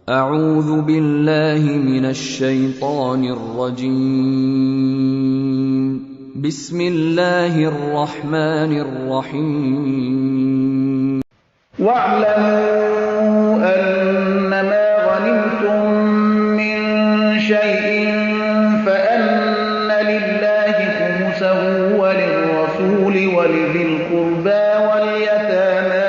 اعوذ بالله من الشیطان الرجیم. بسم الله الرحمن الرحیم. واعلموا انما غنمتم من شیء فان لله خمسه وللرسول ولذی القربى واليتامى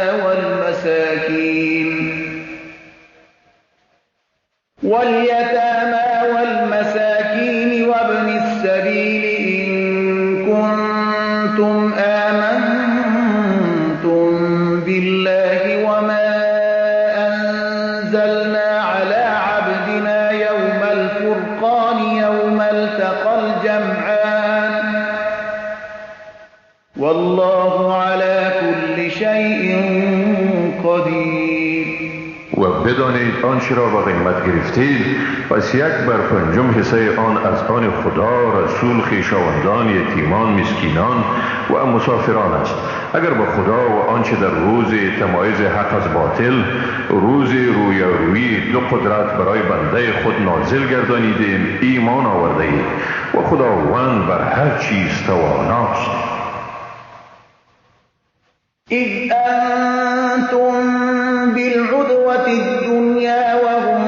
والمساكين وابن السبيل إن كنتم آمنتم بالله وما أنزلنا على عبدنا يوم الفرقان يوم التقى الجمعان والله على كل شيء قدير. و بدانید آنچه را به قیمت گرفتید پس 1/5 حصه آن از آن خدا، رسول، خویشاوندان، یتیمان، مسکینان و مسافران است. اگر با خدا و آنچه در روز تمایز حق از باطل، روز رویارویی دو قدرت برای بنده خود نازل گردانیدیم، ایمان آورده اید و خداوند بر هر چیز تواناست. اذ انتم بالعدوة الدنيا وهم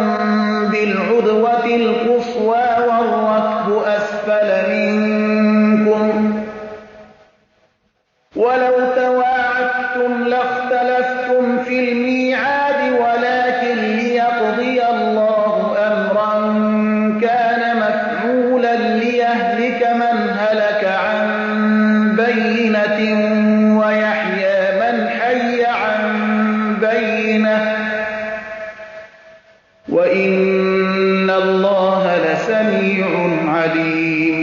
بالعدوة القصوى والركب أسفل منكم ولو تواعدتم لاختلفتم في الميعاد ولكن ليقضي الله أمرا كان مفعولا ليهلك من هلك عن بينة ويحيى من حي عن بينة وإن الله لسمیع علیم.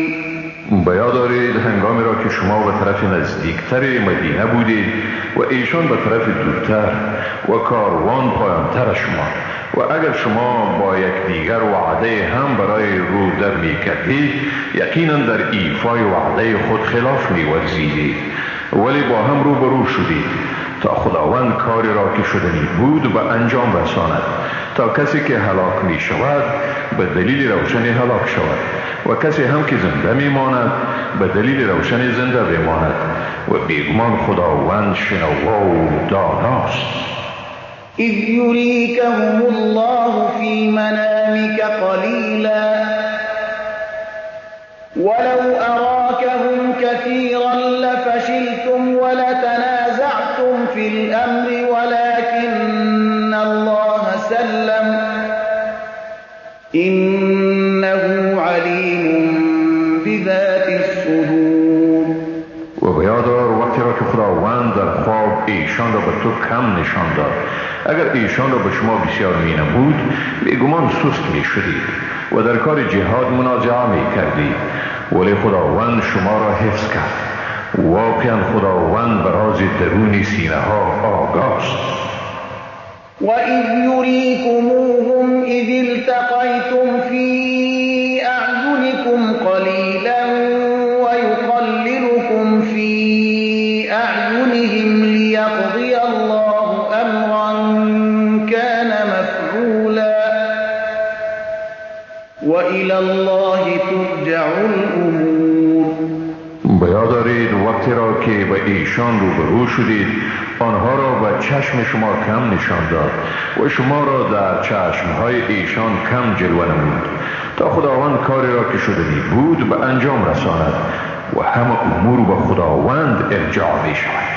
به یاد دارید هنگامی را که شما به طرف نزدیکتر مدینه بودید و ایشان به طرف دورتر و کاروان پایانتر شما، و اگر شما با یکدیگر وعده هم برای رو در می کردید یقینا در ایفای وعده خود خلاف می ورزیدید، ولی با هم روبرو شدید تا خداوند کاری را که شدنی بود به انجام رساند، تا کسی که هلاک می شود به دلیل روشن هلاک شود و کسی هم که زنده می ماند به دلیل روشن زنده بماند، و بیگمان خداوند شنوا و داناست. اذ یریکهم الله فی منامک قلیلا ولو اراکهم کثیرا لفشلتم ولتنازعتم فی الامر ولكن الله سلم انه علیم بذات الصدور. و به یاد آور وقتی را که خداوند در خواب ایشان را به تو کم نشان داد، اگر ایشان را به شما بسیار می نمود بیگمان سست می شدید و در کار جهاد منازعه می کردید، ولی خداوند شما را حفظ کرد. واقعا خداوند بر راز درون سینه ها آگاست. وَإِذْ يُرِيكُمُوهُمْ إِذِ الْتَقَيْتُمْ فِي أَعْيُنِكُمْ قَلِيلًا وَيُقَلِّلُكُمْ فِي أَعْيُنِهِمْ لِيَقْضِيَ اللَّهُ أَمْرًا كَانَ مَفْعُولًا وَإِلَى اللَّهِ تُرْجَعُ الْأُمُورُ. به یاد دارید وقتی را که به ایشان روبرو شدید آنها را به چشم شما کم نشان داد و شما را در چشمهای ایشان کم جلوه نمود، تا خداوند کاری را که شدنی بود به انجام رساند و همه امور به خداوند ارجاع می شود.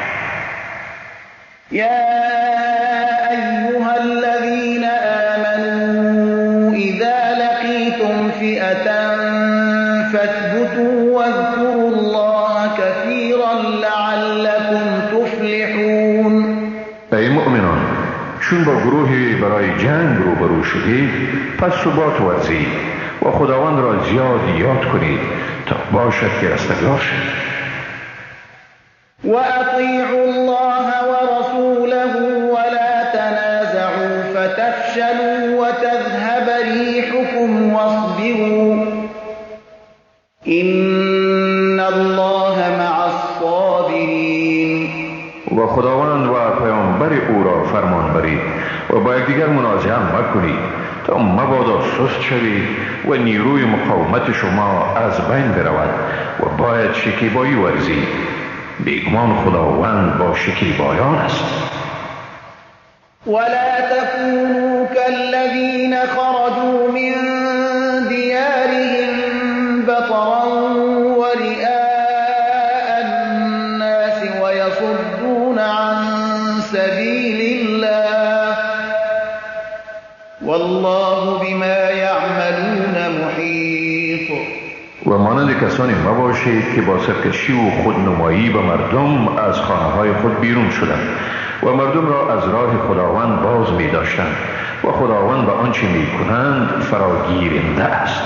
یا ایها الذین آمنوا اذا لقیتم فئة فاثبتوا واذكروا الله كثيرا لعلكم تفلحون. ای مؤمنان، چون با گروهی برای جنگ روبرو شدید پس ثبات ورزید و خداوند را زیاد یاد کنید تا باشد که رستگار شوید. وأطیعوا الله ورسوله ولا تنازعوا فتفشلوا وتذهب ريحكم واصبروا إن الله مع الصابرین. و خداوند و پیامبر او را فرمان برید و با یکدیگر منازعه مکنید تا تا مبادا سست شوید و نیروی مقاومت شما از بین برود و باید شکیبایی ورزید. بیگمان خداوند با شکیبایان است. ولا تكونوا كالذين خرجوا من ديارهم بطرا ورئاء الناس ويصدون عن سبيل الله والله بما يعملون محيط. و مانند کسانی مباشید که با سرکشی و خودنمایی به مردم از خانه های خود بیرون شدند و مردم را از راه خداوند باز می داشتند و خداوند به آنچه می کنند فراگیرنده است.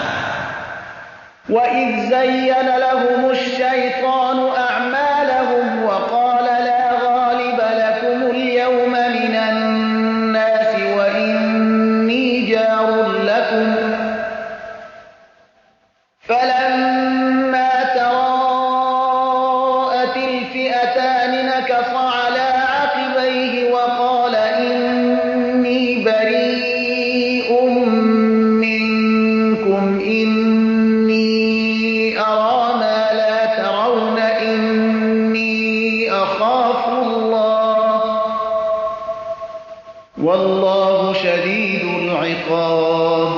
وإذ زين لهم الشيطان أعمالهم وقال لا غالب لكم اليوم من الناس وإني جار لكم فلما تراءت الفئتان نكص على عقبيه وقال إني بريء منكم إني أرى ما لا ترون إني أخاف الله والله شديد العقاب.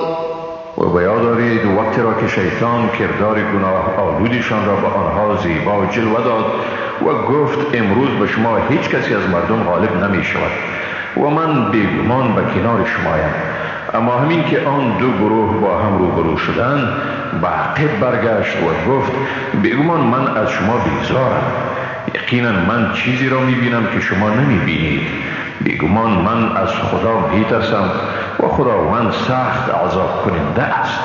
و به یاد دارید وقتی را که شیطان کردار گناه آلودشان را به آنها زیبا جلوه داد و گفت امروز به شما هیچ کسی از مردم غالب نمی شود و من بیگمان به کنار شمایم. اما همین که آن دو گروه با هم روبرو شدند به عقب برگشت و گفت بیگمان من از شما بیزارم، یقینا من چیزی را می بینم که شما نمی بینید، بیگمان من از خدا می ترسم و خداوند سخت عذاب کننده است.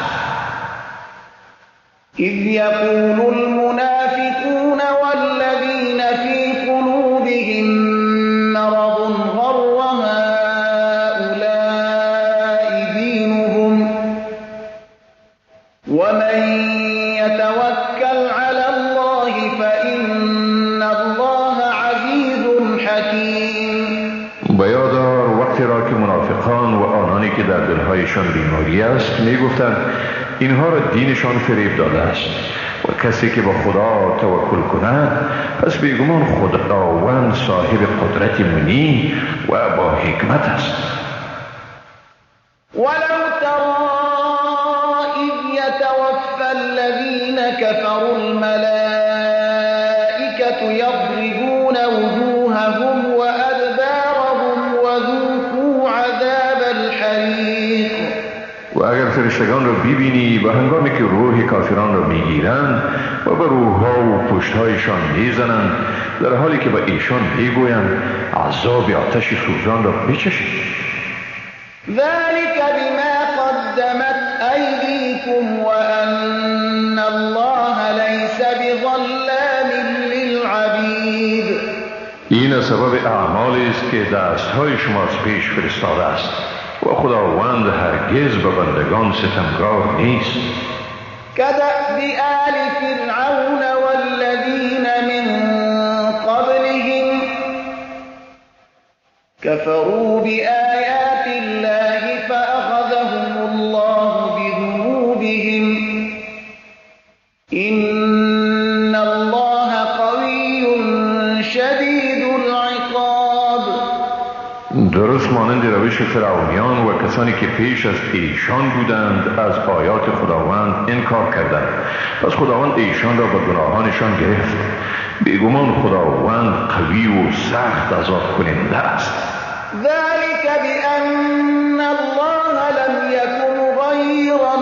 إذ يقول المنافقون والذين في قلوبهم مرض غر هؤلاء دينهم ومن يتوكل على الله فإن الله عزيز حكيم. به یاد دار وقتی را که منافقان و آنانی که در دلهایشان بیماری است میگفتند اینها را دینشان فریب داده است و کسی که با خدا توکل کند پس بیگمان خداوند صاحب قدرت منی و با حکمت است. ولو ترى إذ يتوفى الذين كفروا الملائكة يضربون وجوههم وأدبارهم وذوقوا عذاب الحريق. و اگر فرشتگان را ببینی به هنگامی که روح کافران را میگیرند و به روحها و پشتهایشان میزنند در حالی که به ایشان میگویند عذاب آتش سوزان را بچشید. ذلك بما قدمت أيديكم وأن الله ليس بظلام للعبيد. این سبب اعمالی است که دستهای شما از پیش فرستاده است و خداوند هرگز به بندگان ستمگار نیست. كدأب آل فرعون والذين من قبلهم كفروا بآيات الله فأخذهم الله بذنوبهم إن الله قوي شديد العقاب. درست مانند روش فرعونیان و کسانی که پیش از ایشان بودند از آیات خداوند انکار کردند، پس خداوند ایشان را به گناهانشان گرفت. بیگمان خداوند قوی و سخت عذاب کننده است. ذلك بأن الله لم يك مغيرا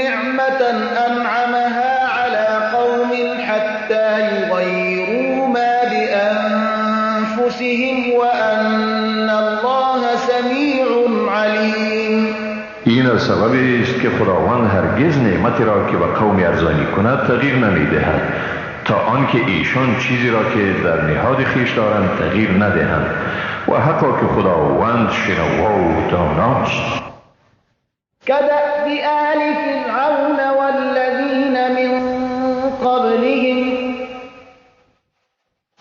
نعمة أنعمها على قوم حتى يغيروا ما بأنفسهم وأن الله سميع عليم. این از سبب است که خداوند هرگز نعمتی را که به قوم ارزانی کند تغییر نمی‌دهد تا آنکه ایشان چیزی را که در نهاد خویش دارند تغییر ندهند و حقا که خداوند شنوا و داناست. كدأب آل فرعون والذين من قبلهم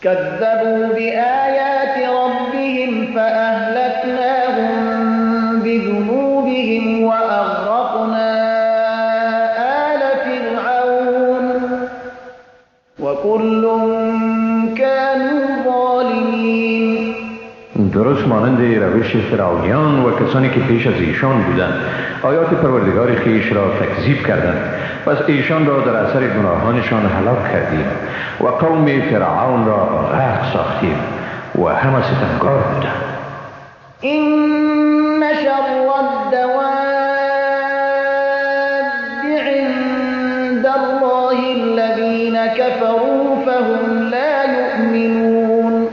كذبوا بآيات ربهم فأهلكناهم بذنوبهم وأغرقنا درست مانند روش فرعونیان و کسانی که پیش از ایشان بودند، آیات پروردگار خویش را تکذیب کردند، پس ایشان را در اثر گناهانشان هلاک کردیم و قوم فرعون را غرق ساختیم و همه ستمکار بودند. إن شر الدواب عند الله الذين كفروا فهم لا يؤمنون.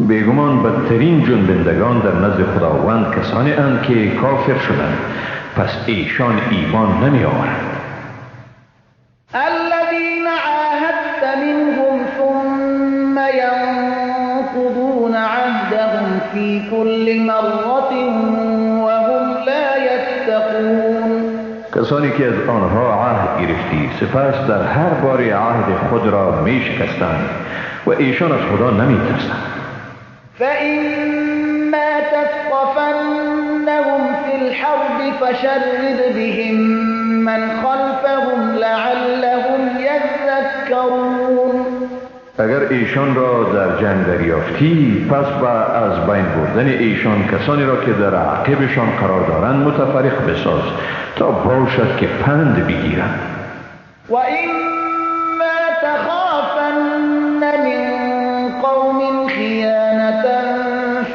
بیگمان بدترین جنبندگان در نزد خداوند کسانی اند که کافر شدند، پس ایشان ایمان نمی آورند. الذين عاهدت منهم ثم ينقضون عهدهم في كل مرة وهم لا يتقون. کسانی که از آنها عهد گرفتی، سپس در هر بار عهد خود را می شکستند و ایشان از خدا نمی ترسند. فإما تثقفنهم في الحرب فشرد بهم من خلفهم لعلهم يذكرون. اگر ایشان را در جنگ دریافتی، پس با از بین بردن ایشان کسانی را که در عقبشان قرار دارند متفرق بساز تا باشد که پند بگیرند. وإما تخافن من قوم خیانة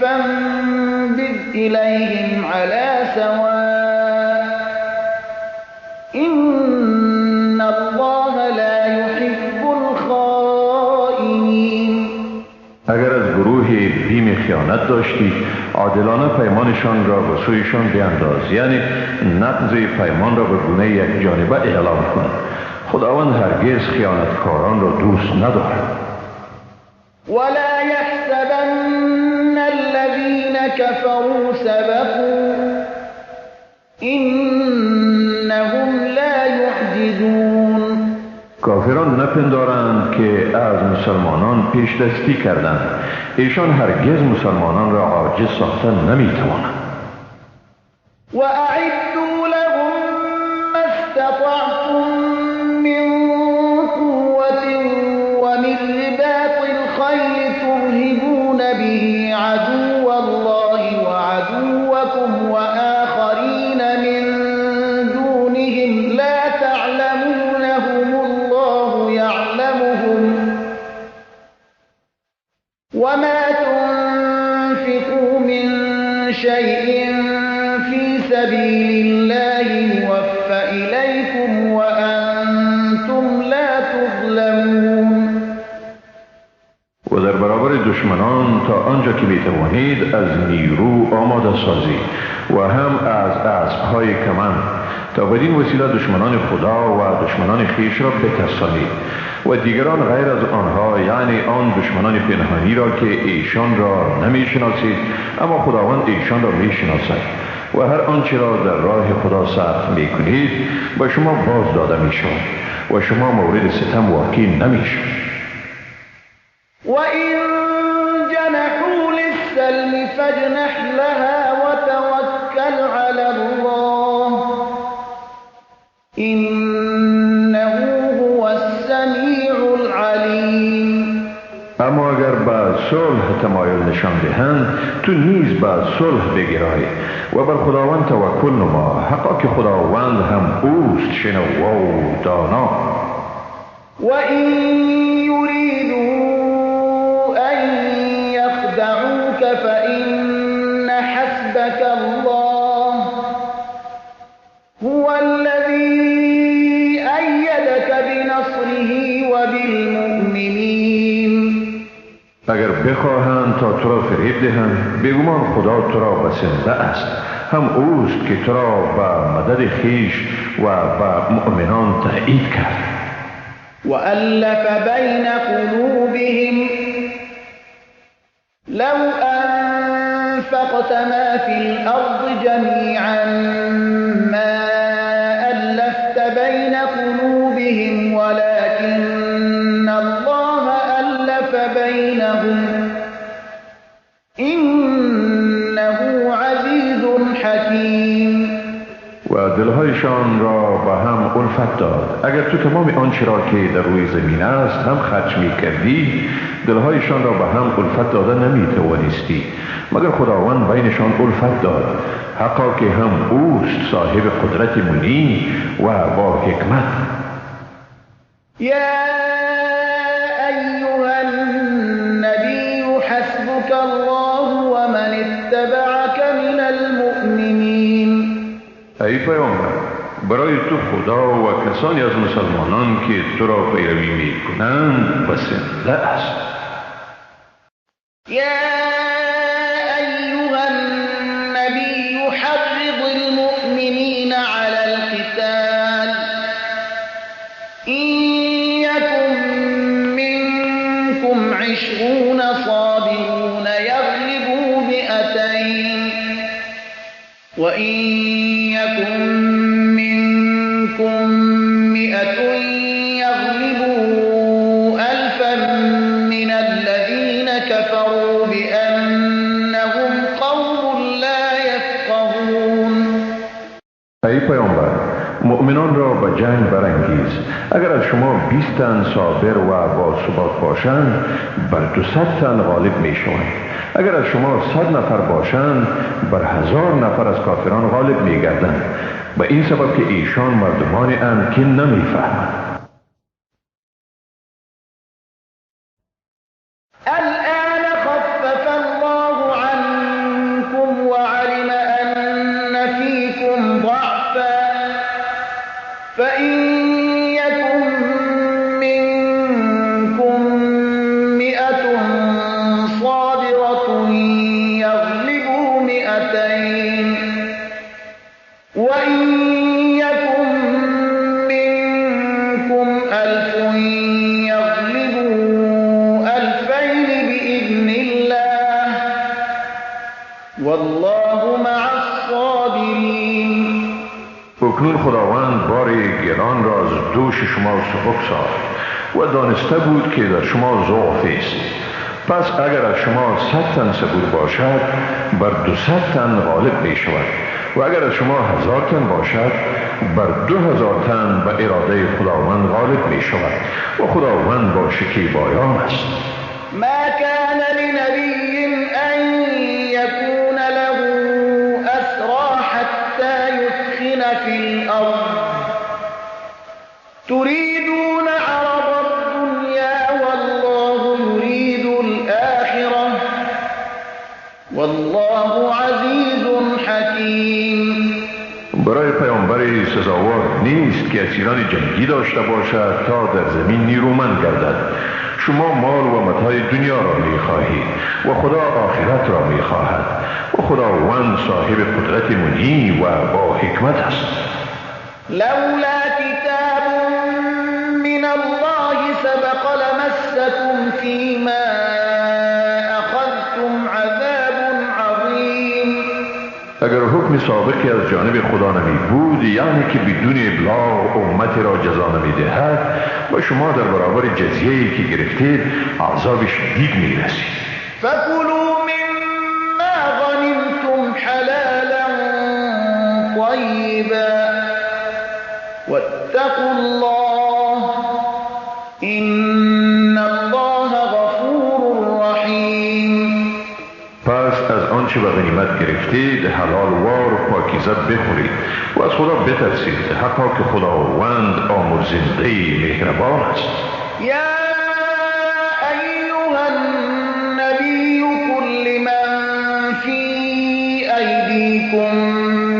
فانبذ إليهم على سواء إن الله لا يحب الخائنين. اگر از گروه بیم خیانت داشتی، عادلانه پیمانشان را به سویشان بیانداز، یعنی نقض پیمان را به گونه یک جانبه اعلام کن. خداوند هرگز خیانتکاران را دوست ندارد. ولا يحسبن الذين كفروا سبقوا إنهم لا يعجزون. کافران نپندارند که از مسلمانان پیش دستی کردند، ایشان هرگز مسلمانان را عاجز ساختن نمیتوانند. وأعدوا لهم ما استطعتم من قوة ومن رباط الخيل ترهبون به عدو الله وعدوكم وآخرين من دونهم لا تعلمونهم الله يعلمهم وما تنفقوا من شيء في سبيل الله يوف إليكم وأنتم لا تظلمون. و در برابر دشمنان تا آنجا که میتوانید از نیرو آماده سازید و هم از اسب‌های کمند، تا بدین وسیله دشمنان خدا و دشمنان خویش را بترسانید و دیگران غیر از آنها، یعنی آن دشمنان پنهانی را که ایشان را نمیشناسید اما خداوند ایشان را میشناسد، و هر آنچه را در راه خدا صرف میکنید به شما باز داده میشود و شما مورد ستم واقع نمیشوید. وإن جنحوا للسلم فاجنح لها وتوكل على الله إنه هو السميع العليم. اما اگر به صلح تمایل نشان دهند، تو نیز به صلح بگرای و بر خداوند توکل نما، حقا که خداوند هم اوست شنوا و دانا. وإن يريدوا أن يخدعوك فإن حسبك الله هو الذي أيدك بنصره وبالمؤمنين. اگر بخواهند تا تو را فریب دهند، بیگمان خدا تو را بسنده است، هم اوست که تو را به مدد خویش و به مؤمنان تأیید کرد. وألف بين قلوبهم لو أنفقت ما في الأرض جميعا ما ألفت بين قلوبهم ولكن الله ألف بينهم إنه عزيز حكيم. و دلهایشان را به هم الفت داد. اگر تو تمام آنچه را که در روی زمین است هم خرج می کردی، دلهایشان را به هم الفت داده نمی توانستی، مگر خداوند بینشان الفت داد. حقا که هم اوست صاحب قدرت منی و با حکمت. یا ایها النبی حسبک الله و من اتبعک من المؤمنین. ای پیامبر، برای تو خدا و کسانی از مسلمانان که تو را پیروی می کنند بسنده است. یا ایها النبی حرض المؤمنین علی القتال ان یکن منکم 20 صابرون یغلبوا 200 وان يكن منكم 100 يغلبوا 1000 من الذين كفروا بأنهم قوم لا يفقهون. ای پیامبر، مؤمنان را به جنگ برانگیز. اگر از شما 20 تن صابر و با ثبات باشند، بر 200 تن غالب می شوند. اگر از شما 100 نفر باشند، بر 1000 نفر از کافران غالب می گردند، به این سبب که ایشان مردمانی اند که نمی فهمند. الآن خفف الله عنكم وعلم أن فيكم ضعفا فإن يكن منكم 100 صابرة يغلبوا 200 وإن يكن منكم 1000 يغلبوا 2000 بإذن الله والله مع الصابرين. اکنون خداوند بار گران را از دوش شما سبک ساخت و دانسته بود که در شما ضعف است. پس اگر از شما 100 تن صبور باشد، بر 200 تن غالب می شود، و اگر از شما 1000 تن باشد، بر 2000 تن به اراده خداوند غالب می شود، و خداوند با شکیبایان است. ما كان لنبی ان یکون له اسری حتی یثخن فی الارض تريدون عرض الدنيا والله يريد الآخرة والله عزيز حكيم. برای پیامبر سزاوار نیست که اسیران جنگی داشته باشد تا در زمین نیرومند گردد. شما مال و متاع دنیا را می‌خواهید و خدا آخرت را می‌خواهد، و خداوند صاحب قدرت منی و با حکمت است. لولا کتاب من الله سبق لمسكم فيما اخذتم عذاب عظیم. اگر حکم سابقی از جانب خدا نمی بود، یعنی که بدون ابلاغ امت را جزا نمی دهد، و شما در برابر جزیه‌ای که گرفتید عذاب شدید می رسید. فکلوا مما غنمتم حلالا طیبا واتقوا الله ان الله غفور رحیم. پس از آنچه به غنیمت گرفتید حلال وار و پاکیزه بخورید و از خدا بترسید، حقا که خداوند آمرزنده مهربان است. یا ایها النبی قل لمن فی ایدیکم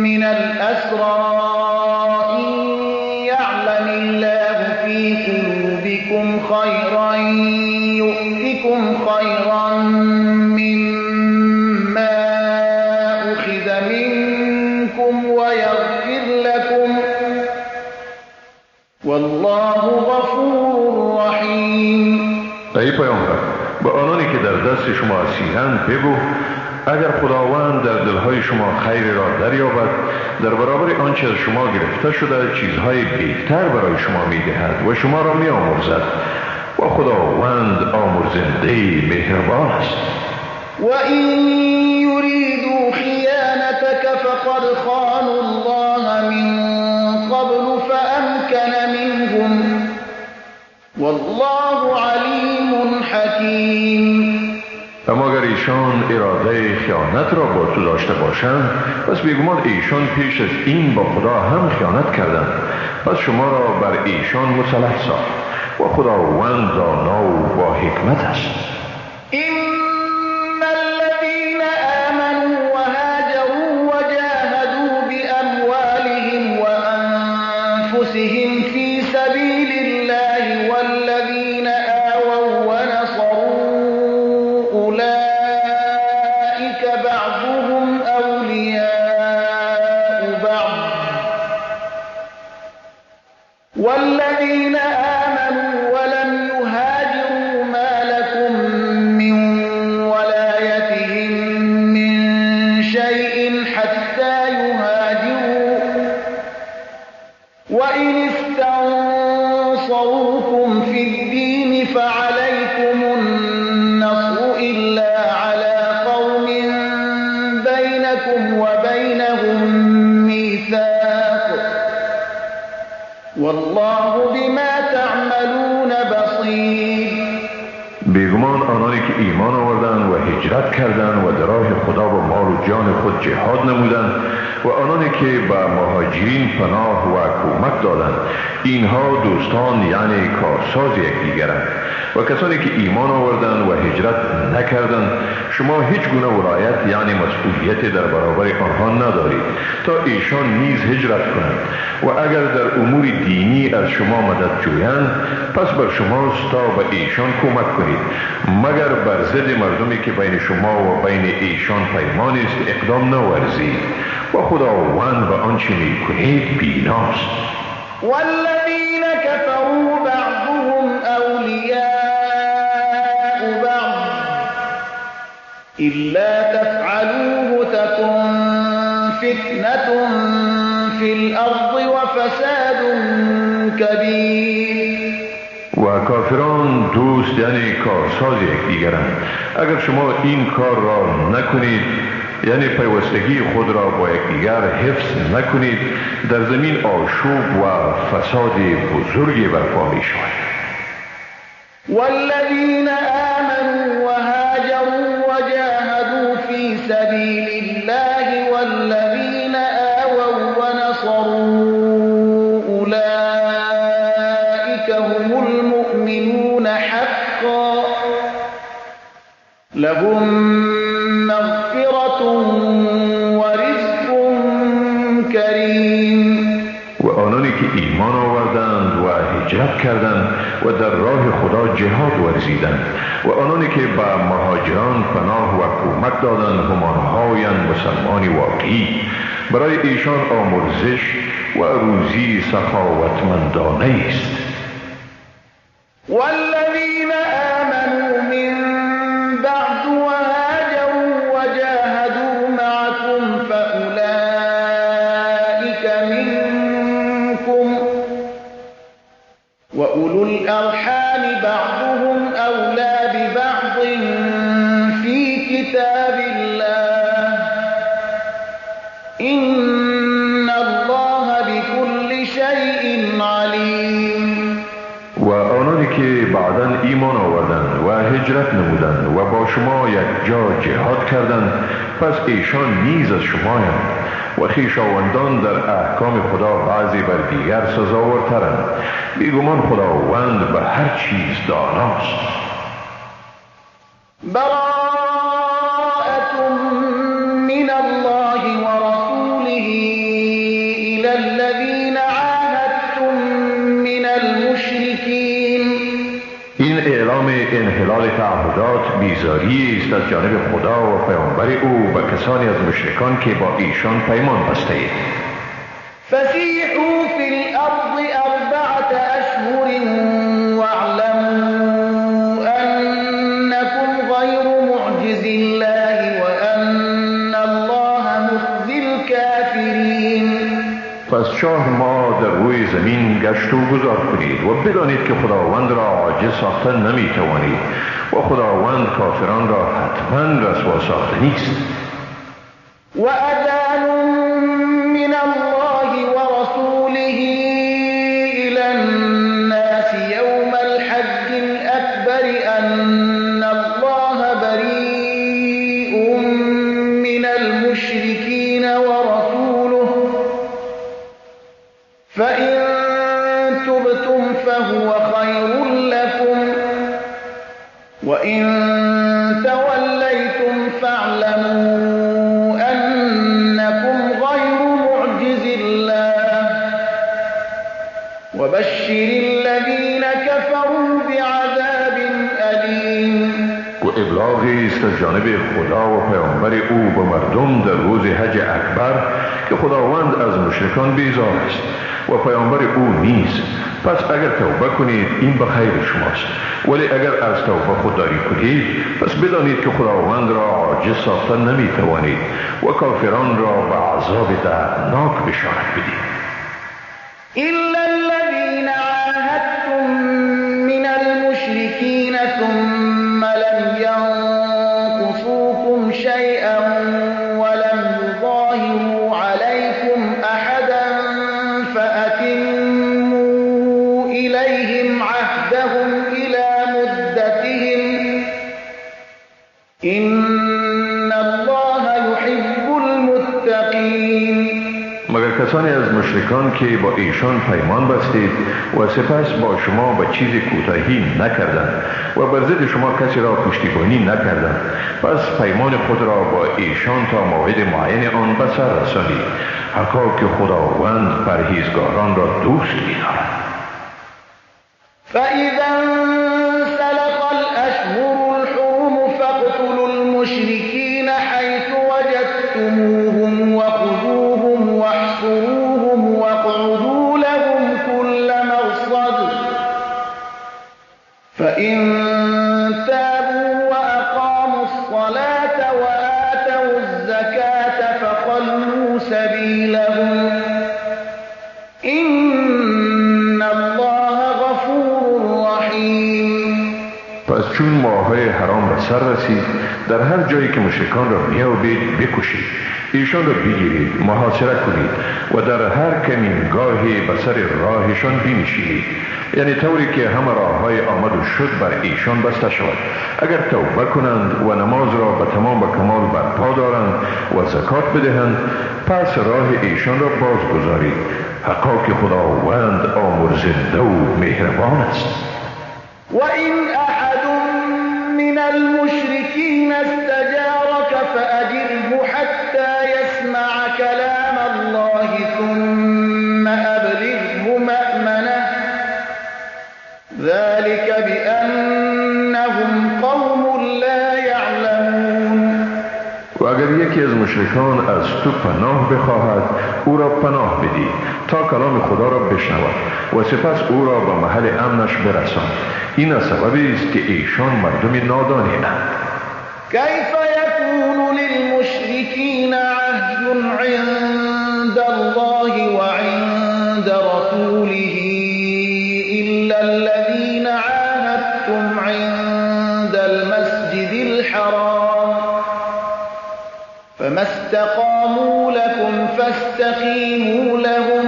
من الاسری یعلم الله فی قلوبکم خیرا یؤتکم خیرا مما اخذ منکم ویغفر لکم والله غفور رحیم. ای پیامبر، به آنانی که در دست شما اسیرند بگو اگر خداوند در دلهای شما خیر را دریابد، در برابر آنچه از شما گرفته شده چیزهای بهتر برای شما میدهد و شما را میآمرزد، و خداوند آمرزنده مهربان است. و این یریدوا خیانتک فقد خانوا الله من قبل فأمكن منهم والله علیم حکیم. اما اگر ایشان اراده خیانت را با تو داشته باشند، پس بیگمان ایشان پیش از این با خدا هم خیانت کردند، پس شما را بر ایشان مسلط ساخت و خداوند دانا و با حکمت است. إن الذين آمنوا وهاجروا وجاهدوا بأموالهم وأنفسهم في سبيل الله والذين آووا ونصروا أولئك بعضهم أولياء بعض والذين آمنوا ولم يهاجروا ما لكم من ولايتهم من شيء حتى يهاجروا وإن استنصروكم في الدين فعليكم النصر إلا على قوم بينكم وبينهم ميثاق والله بما تعملون بصير. بیگمان آنانی که ایمان آوردند و هجرت کردند و در راه خدا با مال و جان خود جهاد نمودند و آنانی که به مهاجرین پناه و کمک دادند، اینها دوستان یعنی کارساز یکدیگرند. و کسانی که ایمان آوردند و هجرت نکردند، شما هیچ گونه ولایت یعنی مسئولیت در برابر آنها ندارید تا ایشان نیز هجرت کنند. و اگر در امور دینی از شما مدد جویند، پس بر شماست تا به ایشان کمک کنید، مگر بر ضد مردمی که بین شما و بین ایشان پیمان است اقدام نورزید و خداوند به آنچه میکنید بیناست. والذین كفروا بعضهم اولیاء بعض إلا تفعلوه تكن فتنة في الأرض وفساد كبير. و کافران دوست یعنی کارساز یکدیگرند. اگر شما این کار را نکنید، یعنی پیوستگی خود را با یکدیگر حفظ نکنید، در زمین آشوب و فساد بزرگی برپا می شود. والذین آمنوا وهاجروا وجاهدوا في سبيل الله والذین آووا ونصروا أولئك هم المؤمنون حقا لهم مغفرة ورزق كريم. و آنانی که ایمان آوردند و هجرت کردند و در راه خدا جهاد ورزیدند و آنانی که به مهاجران پناه و کمک دادند، همانهایند مسلمان واقعی، برای ایشان آمرزش و روزی سخاوتمندانه است. والذین آمنوا من بعد وهاجروا وجاهدوا معكم فأولئك منكم وأولو الأرحام بعضهم أولى ببعض في كتاب الله إن الله بكل شيء عليم. و آنانی که بعداً ایمان آوردند و هجرت نمودند و با شما یک جا جهاد کردند، پس ایشان نیز از شمایند و خویشاوندان در احکام خدا بعضی بر دیگر سزاوارترند. بیگمان خداوند به هر چیز داناست. براءة من الله ورسوله إلى الذين عاهدتم من المشركين. این اعلام انحلال تعهدات بیزاری است از جانب خدا و پیامبر او و کسانی از مشرکان که با ایشان پیمان بسته اید. فسیحوا فی الارض اربعة اشهر واعلموا انکم غیر معجز الله وان الله مخزی الکافرین. پس 4 ماه در روی زمین گشت و گذار کنید و بدانید که خداوند را عاجز ساخته نمیتوانید و خداوند کافران را حتما رسوا ساخته نیست. و اذان من الله فإن تبتم فهو خير لكم وإن توليتم فاعلموا أنكم غير معجز الله وبشر الذين كفروا بعذاب أليم. و ابلاغی است از جانب خدا و پیامبر او به مردم در روز حج اکبر که خداوند از مشرکان بیزار است و پیامبر او نیست. پس اگر توبه کنید این به خیر شماست، ولی اگر از توبه خودداری کنید پس بدانید که خداوند را عاجز ساخته نمیتوانید و کافران را به عذاب دردناک بشارت بدید. إلا الذين عاهدتم من المشركين ثم لم ينقصوكم شيئا ولم يظاهروا عليكم أحدا فأتموا إليهم عهدهم إلى مدتهم إن الله يحب المتقين. مگر کسانی از مشرکان که با ایشان پیمان بستید و سپس با شما به چیز کوتاهی نکردند و بر ضد شما کسی را پشتیبانی نکردند، پس پیمان خود را با ایشان تا موعد معین آن به سر رسانید، حقا که خداوند پرهیزگاران را دوست می‌دارد. فإذا انسلخ الأشهر الحرم فاقتلوا المشركين حيث وجدتموهم وخذوهم واحصروهم واقعدوا لهم كل مرصد فإن تابوا وأقاموا الصلاة وآتوا الزكاة فخلوا سبيلهم إن الله غفور رحيم. پس چون ماه‌های حرام به سر رسید، در هر جایی که مشرکان را می‌یابید بکشید، ایشان را بگیرید، محاصره کنید و در هر کمینگاهی به سر راهشان بنشینید، یعنی طوری که همه راه‌های آمد و شد بر ایشان بسته شود. اگر توبه کنند و نماز را به تمام و کمال برپا دارند و زکات بدهند، پس راه ایشان را باز گذارید، حقا که خداوند آمرزنده و مهربان است. وإن أحد من المشركين استجارك فأجره حتى يسمع كلام الله ثم أبلغه مأمنه ذلك بأنهم قوم لا يعلمون. و اگر یکی از مشرکان از تو پناه بخواهد، او را پناه بدی تا کلام خدا را بشنود و سپس او را به محل امنش برسان. این سببی است که ایشان مردم نادانی اند. كيف يكون للمشركين عهد عند الله وعند رسوله إلا الذين عاهدتم عند المسجد الحرام فما استقاموا لكم فاستقيموا لهم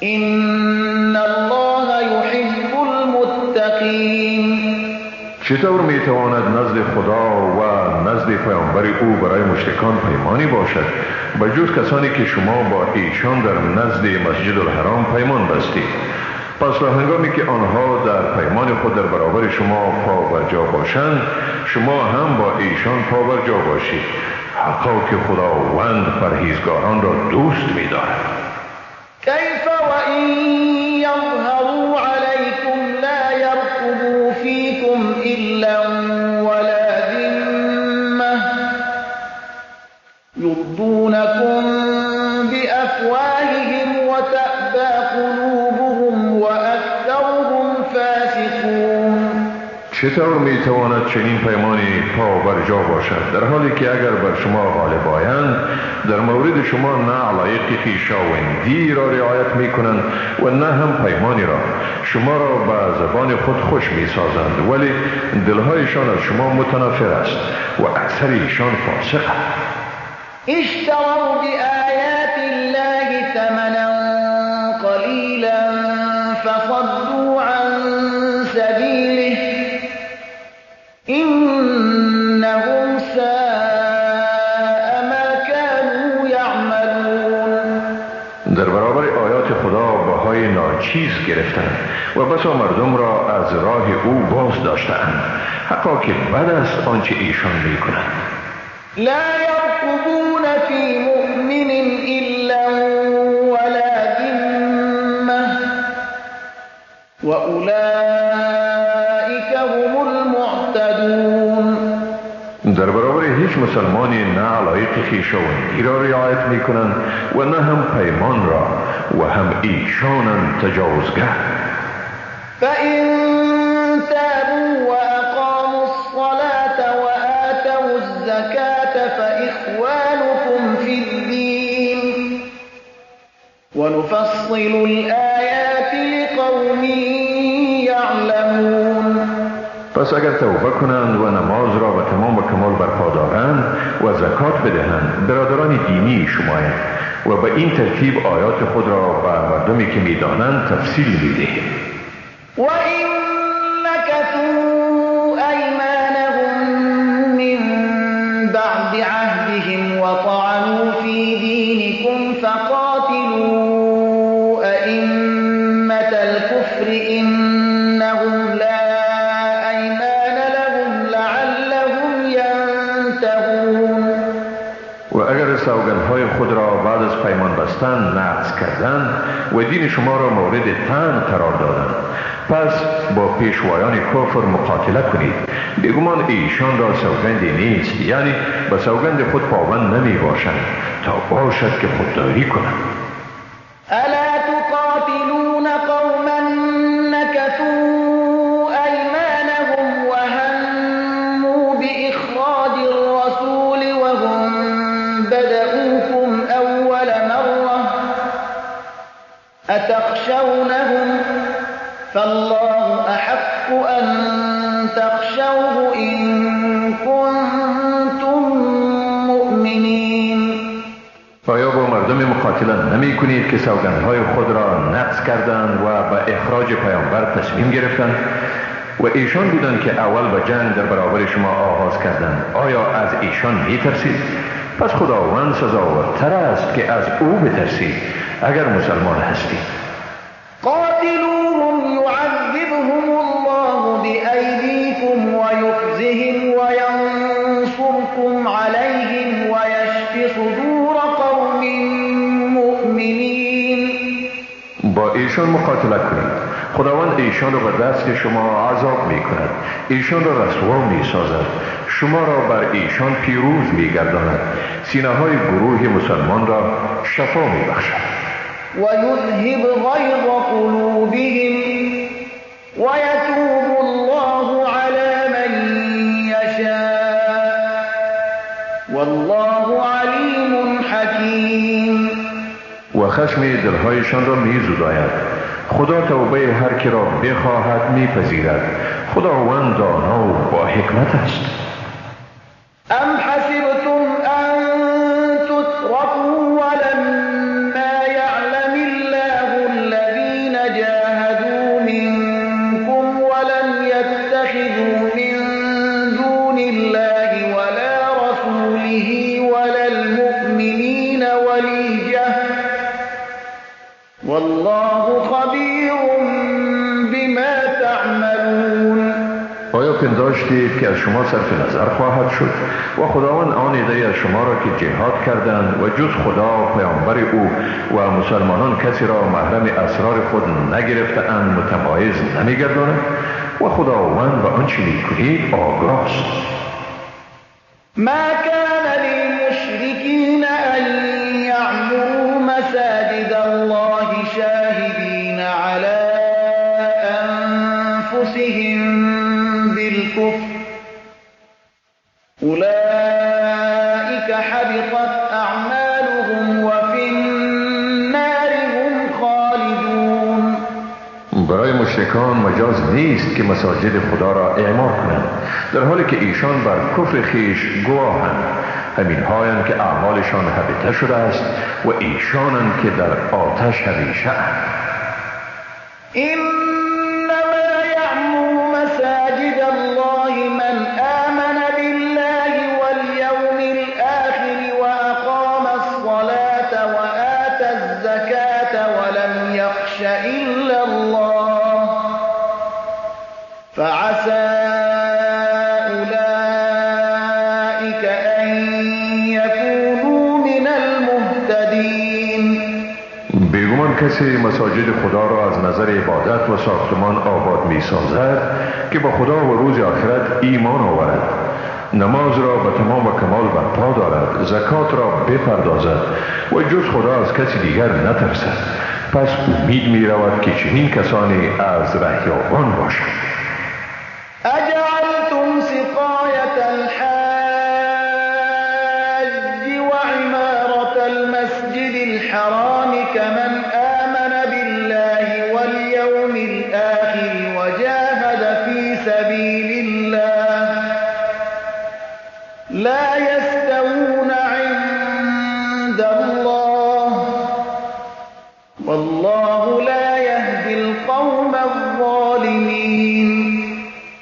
إن الله يحب المتقين. چطور میتواند نزد خدا و نزد پیامبر او برای مشرکان پیمانی باشد به جز کسانی که شما با ایشان در نزد مسجد الحرام پیمان بستید؟ پس تا هنگامی که آنها در پیمان خود در برابر شما پا بر جا باشند، شما هم با ایشان پا بر جا باشید، حقا که خداوند پرهیزگاران را دوست می‌دارد. كيف وإن يظهروا عليكم لا يرقبوا فيكم إلا ولا ذمة يرضونكم بأفواههم وتأبى قلوبهم وأكثرهم فاسقون. چطور میتواند چنین پیمانی پا بر جا باشد در حالی که اگر بر شما غالب آیند در مورد شما نه علایق خویشاوندی را رعایت میکنند و نه هم پیمانی را، شما را به زبان خود خوش میسازند ولی دلهایشان از شما متنفر است و اکثر ایشان فاسقند. اشتروا بآیات الله ثمنا قلیلا فصدوا عن سبیله إنهم ساء ما كانوا يعملون. در برابر آیات بهای ناچیز گرفتند و بسا مردم را از راه او باز داشتند. حقا که بد است آنچه ایشان می کنند. لا يرقبون في مؤمن إلا ولا ذمة وأولئك هم المعتدون. در برابر هیچ مسلمانی نه علایق خویشاوندی را رعایت می کنند و نه هم پیمان را و هم ایشانند تجاوزگر. فإن تابوا وأقاموا الصلاة وآتوا الزكاة فإخوانكم في الدين ونفصل الآيات لقوم يعلمون. پس اگر توبه کنند و نماز را به تمام و کمال برپا دارند و زکات بدهند، برادران دینی شمایند و به این ترتیب آیات خود را به مردمی که میدانند تفصیل میدهیم. وإن نكثوا أيمانهم من بعد عهدهم وطعنوا في دينكم فقاتلوا أئمة الكفر إنهم لا أيمان لهم لعلهم ينتهون. و اگر سوگندهای خود را بعد از پیمان بستن نقض کردند و دین شما را مورد طعن قرار دادند، پس با پیشوایان کفر مقاتله کنید. بیگمان ایشان را سوگندی نیست، یعنی به سوگند خود پابند نمی باشند تا باشد که خودداری کنند. الا تقاتلون قوما نكثوا ایمانهم وهموا بإخراج الرسول وهم بدؤوكم اول مرة اتخشونهم فالله أحق أن تخشوه إن كنتم مؤمنين. آیا با مردم مقاتله نمی کنید که سوگندهای خود را نقض کردند و به اخراج پیامبر تصمیم گرفتند و ایشان بودند که اول به جنگ در برابر شما آغاز کردند؟ آیا از ایشان می ترسید؟ پس خداوند سزاوارتر است که از او بترسید اگر مسلمان هستید. قاتلوهم يعذبهم الله بأيديكم ويخزهم وينصركم عليهم ويشف صدور قوم مؤمنين. با ایشان مقاتله کنید. خداوند ایشان را به دست شما عذاب می کند، ایشان را رسوا می سازد، شما را بر ایشان پیروز می گرداند، سینه های گروه مسلمان را شفا می بخشد. ويذهب غيظ قلوبهم ويتوب الله على من يشاء والله عليم حكيم. و خشم دلهایشان را می زداید. خدا توبه هر که را بخواهد می پذیرد. خداوند دانا و با حکمت است. ام حسبتم ان تتركوا ولما يعلم الله الذين جاهدوا منكم ولم يتخذوا من دون الله ولا رسوله ولا المؤمنين وليجة والله خبير بما تعملون. آیا پنداشتید که از شما صرف نظر خواهد شد و خداوند آن عده‌ای از شما را که جهاد کردند و جز خدا، پیامبر او و مسلمانان کسی را محرم اسرار خود نگرفته‌اند متمایز نمی‌گرداند و خداوند به آنچه می‌کنید آگاه است. ما كان للمشركين أن يعمروا مساجد الله شاهدين على أنفسهم بالكفر أولئك حبطت أعمالهم وفي النار هم خالدون. برای مشرکان مجاز نیست که مساجد خدا را اعمار کنند در حالی که ایشان بر کفر خویش گواهند. همین هایند که اعمالشان حبطه شده است و ایشانند که در آتش همیشه اند. انما یعمر مساجد الله من آمن بالله واليوم الآخر وأقام الصلاة وآتى الزكاة ولم يخش آن کسی مساجد خدا را از نظر عبادت و ساختمان آباد می سازد که با خدا و روز آخرت ایمان آورد، نماز را به تمام و کمال برپا دارد، زکات را بپردازد و جز خدا از کسی دیگر نترسد، پس امید می رود که چنین کسانی از رهیابان باشند. اجعلتم سقایة الحاج وعمارة المسجد الحرام كمن آمن بالله واليوم الآخر وجاهد في سبيل الله لا يستوون عند الله والله لا يهدي القوم الظالمين.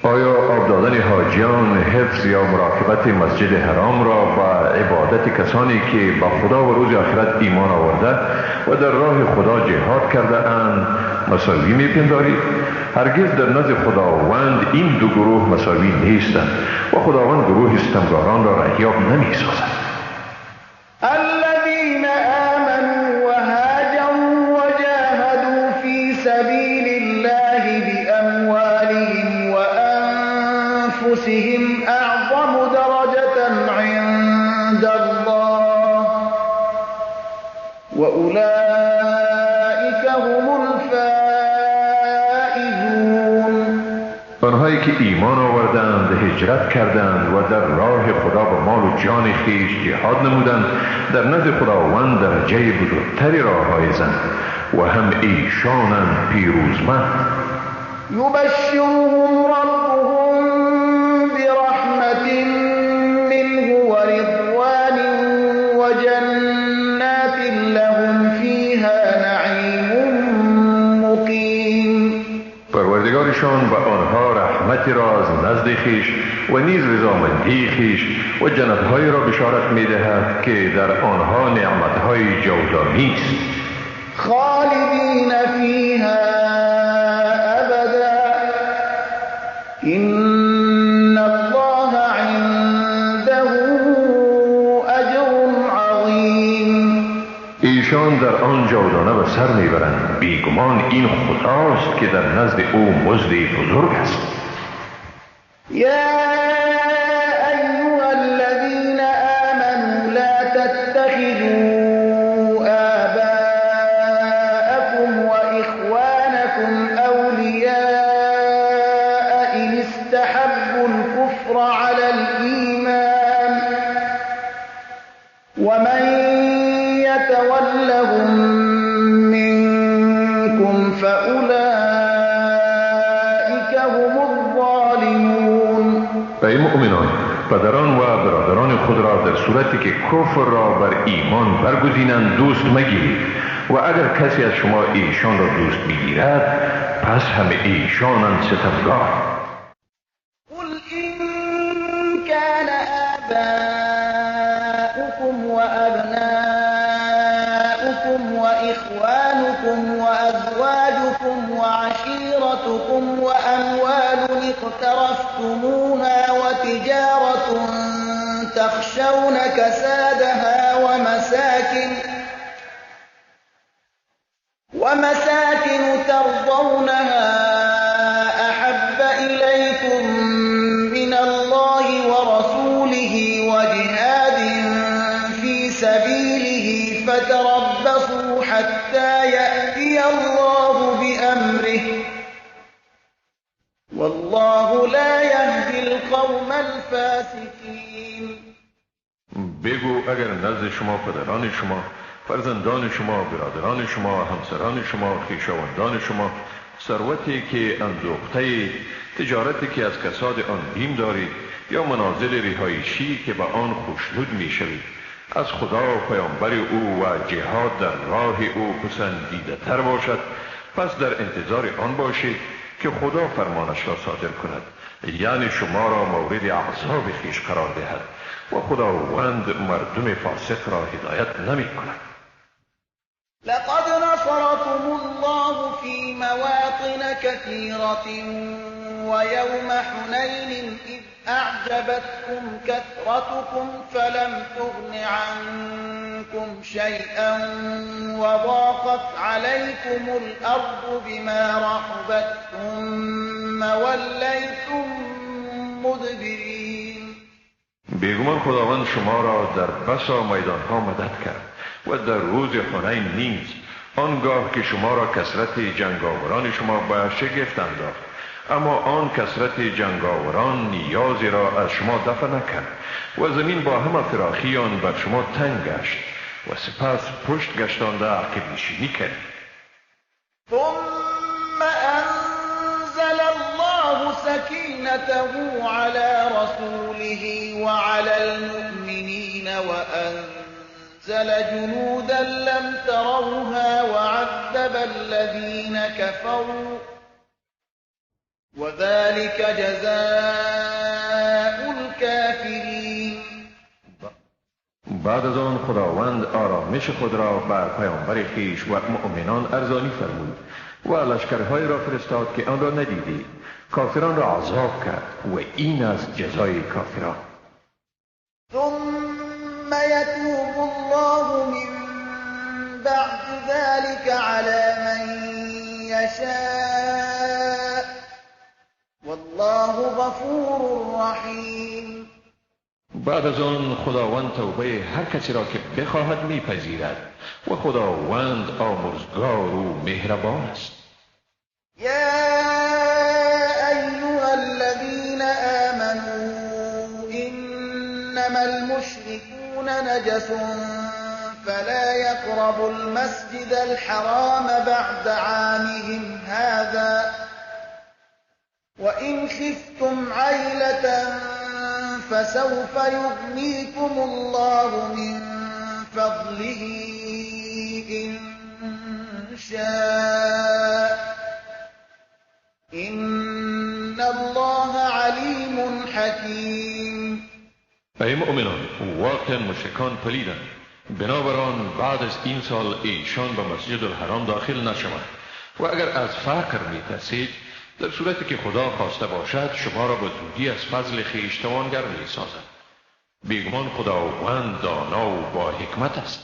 آیا آب دادن حاجیان، حفظ یا مراقبت مسجد حرام را با عبادت کسانی که با خدا و روز آخرت ایمان آورده و در راه خدا جهاد کرده اند مساوی میپندارید؟ هرگز در نزد خداوند این دو گروه مساوی نیستند و خداوند گروه ستمگاران را رهیاب نمیسازد. الذين آمنوا وهاجروا وجاهدوا في سبيل الله بأموالهم وأنفسهم أعظم درجة عند الله وأولئك هم الفائزون. آنهایی که ایمان آوردند، هجرت کردند و در راه خدا با مال و جان خویش جهاد نمودند، در نزد خداوند درجه بزرگتری را حائزند و هم ایشانند پیروزمند. یبشرهم ربهم برحمة منه ورضوان وجنات لهم فيها نعیم مقیم. پروردگارشان به آنها رحمتی را از نزد خویش و نیز رضامندی خویش و جنتهایی را بشارت می‌دهد که در آنها نعمتهای جاودانی است. خالدین فیها ابدا ان الله عنده اجر عظیم. ایشان در آن جاودانه به سر میبرند، بیگمان این خداست که در نزد او مزد بزرگ است. یا ایها الذین آمنوا لا تتخذوا آباءکم وإخوانکم اولیاء إن استحبوا الكفر على الإيمان ومن يتولهم منكم فأولئك هم الظالمون. ای مؤمنان، پدران و برادران خود را در صورتی که کفر را بر ایمان برگزینند دوست مگیرید و اگر کسی از شما ایشان را دوست بگیرد پس هم ایشانند ستمگار. قل إن كان آباؤكم وأبناؤكم وإخوانكم وأزواجكم وعشيرتكم وأموال اقترفتموها وتجارة تخشون كسادها ومساكن ترضونها أحب إليكم من الله ورسوله وجهاد في سبيله فتربصوا حتى يأتي الله بأمره والله لا يهدي القوم الفاسقين. بگو اگر نزد شما پدران شما، فرزندان شما، برادران شما، همسران شما، خویشاوندان شما، ثروتی که اندوخته، تجارتی که از کساد آن بیم دارید یا منازل رهایشی که به آن خوشنود میشوید، از خدا و پیامبر او و جهاد در راه او پسندیده تر باشد، پس در انتظار آن باشید که خدا فرمانش را صادر کند، یعنی شما را مورد عذاب خویش قرار دهد و خداوند مردم فاسق را هدایت نمی کند. لقد نصركم الله في مواطن كثيرة ويوم حنين إذ أعجبتكم كثرتكم فلم تغن عنكم منكم شيئا وضاقت عليكم الأرض بما رحبت ثم وليتم مدبرين. بیگمان خداوند شما را در بسا میدانها مدد کرد و در روز حنین نیز، آنگاه که شما را کثرت جنگاوران شما به شگفت انداخت، اما آن کثرت جنگاوران نیازی را از شما دفع نکرد و زمین با همه فراخی آن بر شما تنگ گشت و سپس پشت گشتانده عقب نشینی کرد. ثم انزل الله سكينته على رسوله وعلى المؤمنين وأنزل جنودا لم تروها وعذب الذين كفروا وذلك جزاء الكافرين. بعد از آن خداوند آرامش خود را بر پیامبر خویش و مؤمنان ارزانی فرمود و لشکرهای را فرستاد که آن را ندیدید، کافران را عذاب کرد و این از جزای کافران. ثم يتوب الله من بعد ذلك على من يشاء والله غفور رحیم. بعد از آن خداوند توبه هر کسی را که بخواهد میپذیرد و خداوند آمرزگار و مهربان است. یا ایها الذین آمنوا انما المشركون نجس فلا يقربوا المسجد الحرام بعد عامهم هذا وإن خفتم عيلة فسوف يغنيكم الله من فضله إن شاء إن الله عليم حكيم. ای مؤمنان، واقعا مشرکان پلیدند، بنابراین بعد از این سال ایشان به مسجد الحرام داخل نشوند و اگر از فقر میترسید، در صورتی که خدا خواسته باشد شما را به زودی از فضل خویش توانگر می‌سازد. بیگمان خداوند دانا و با حکمت است.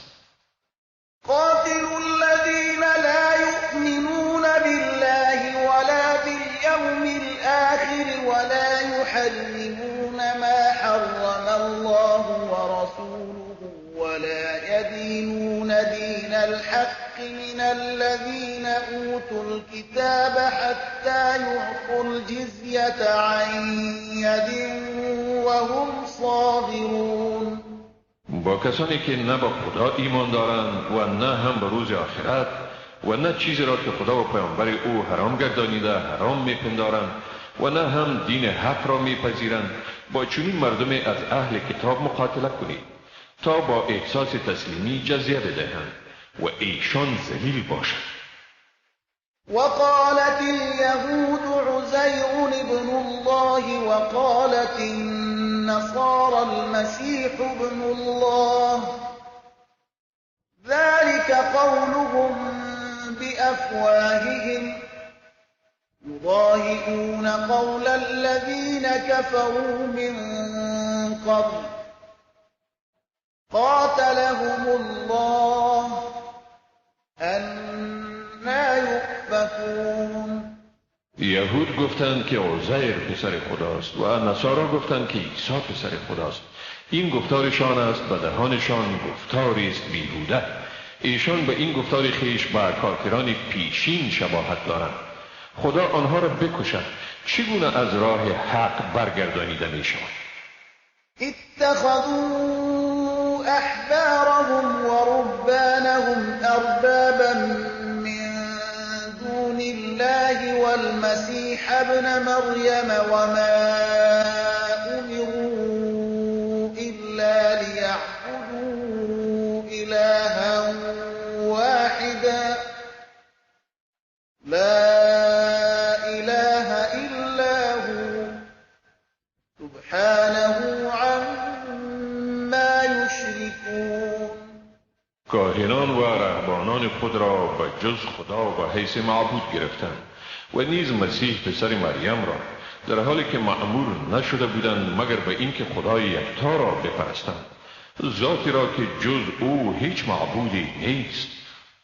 قاتلوا الذين لا يؤمنون بالله ولا باليوم الآخر ولا يحرمون ما حرم الله ورسوله ولا يدينون دين الحق من الذين أوتوا الكتاب حتى يعطوا الجزية عن يد وهم صاغرون. با کسانی که نه با خدا ایمان دارند و نه هم به روز آخرت و نه چیزی را که خدا و پیامبر او حرام گردانیده حرام میپندارند و نه هم دین حق را میپذیرند، با چنین مردم از اهل کتاب مقاتله کنید تا با احساس تسلیمی جزیه بدهند و ایشان ذلیل باشند. وقالت اليهود عزير ابن الله وقالت النصارى المسيح ابن الله ذلك قولهم بأفواههم يضاهئون قول الذين كفروا من قبل قاتلهم الله أنا يؤفكون. یهود گفتند که عزیر پسر خداست و نصارا گفتند که عیسی پسر خداست. این گفتارشان است و دهانشان گفتاری است بیهوده. ایشان به این گفتار خویش با کافران پیشین شباهت دارند. خدا آنها را بکشد، چگونه از راه حق برگردانیده می شوند؟ اتخذوا احبارهم ورهبانهم اربابا من دون الله والمسيح ابن مريم وما امروا الا ليعبدوا الها واحدا لا اله الا هو سبحانه عما یشركون. کاهنان و رهبانان خود را به جز خدا به حیث معبود گرفتند و نیز مسیح پسر مریم را، در حالی که مأمور نشده بودند مگر به اینکه خدای یکتا را بپرستند. ذاتی را که جز او هیچ معبودی نیست،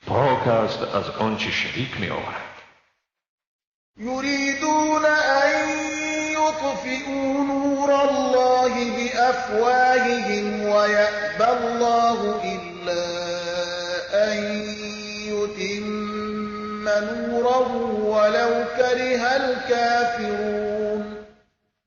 پاک است از آنچه شریک می آورد. یریدون ان یطفئوا نور الله بأفواههم ویأبی الله الا ان یتم نوره ولو کره الکافرون.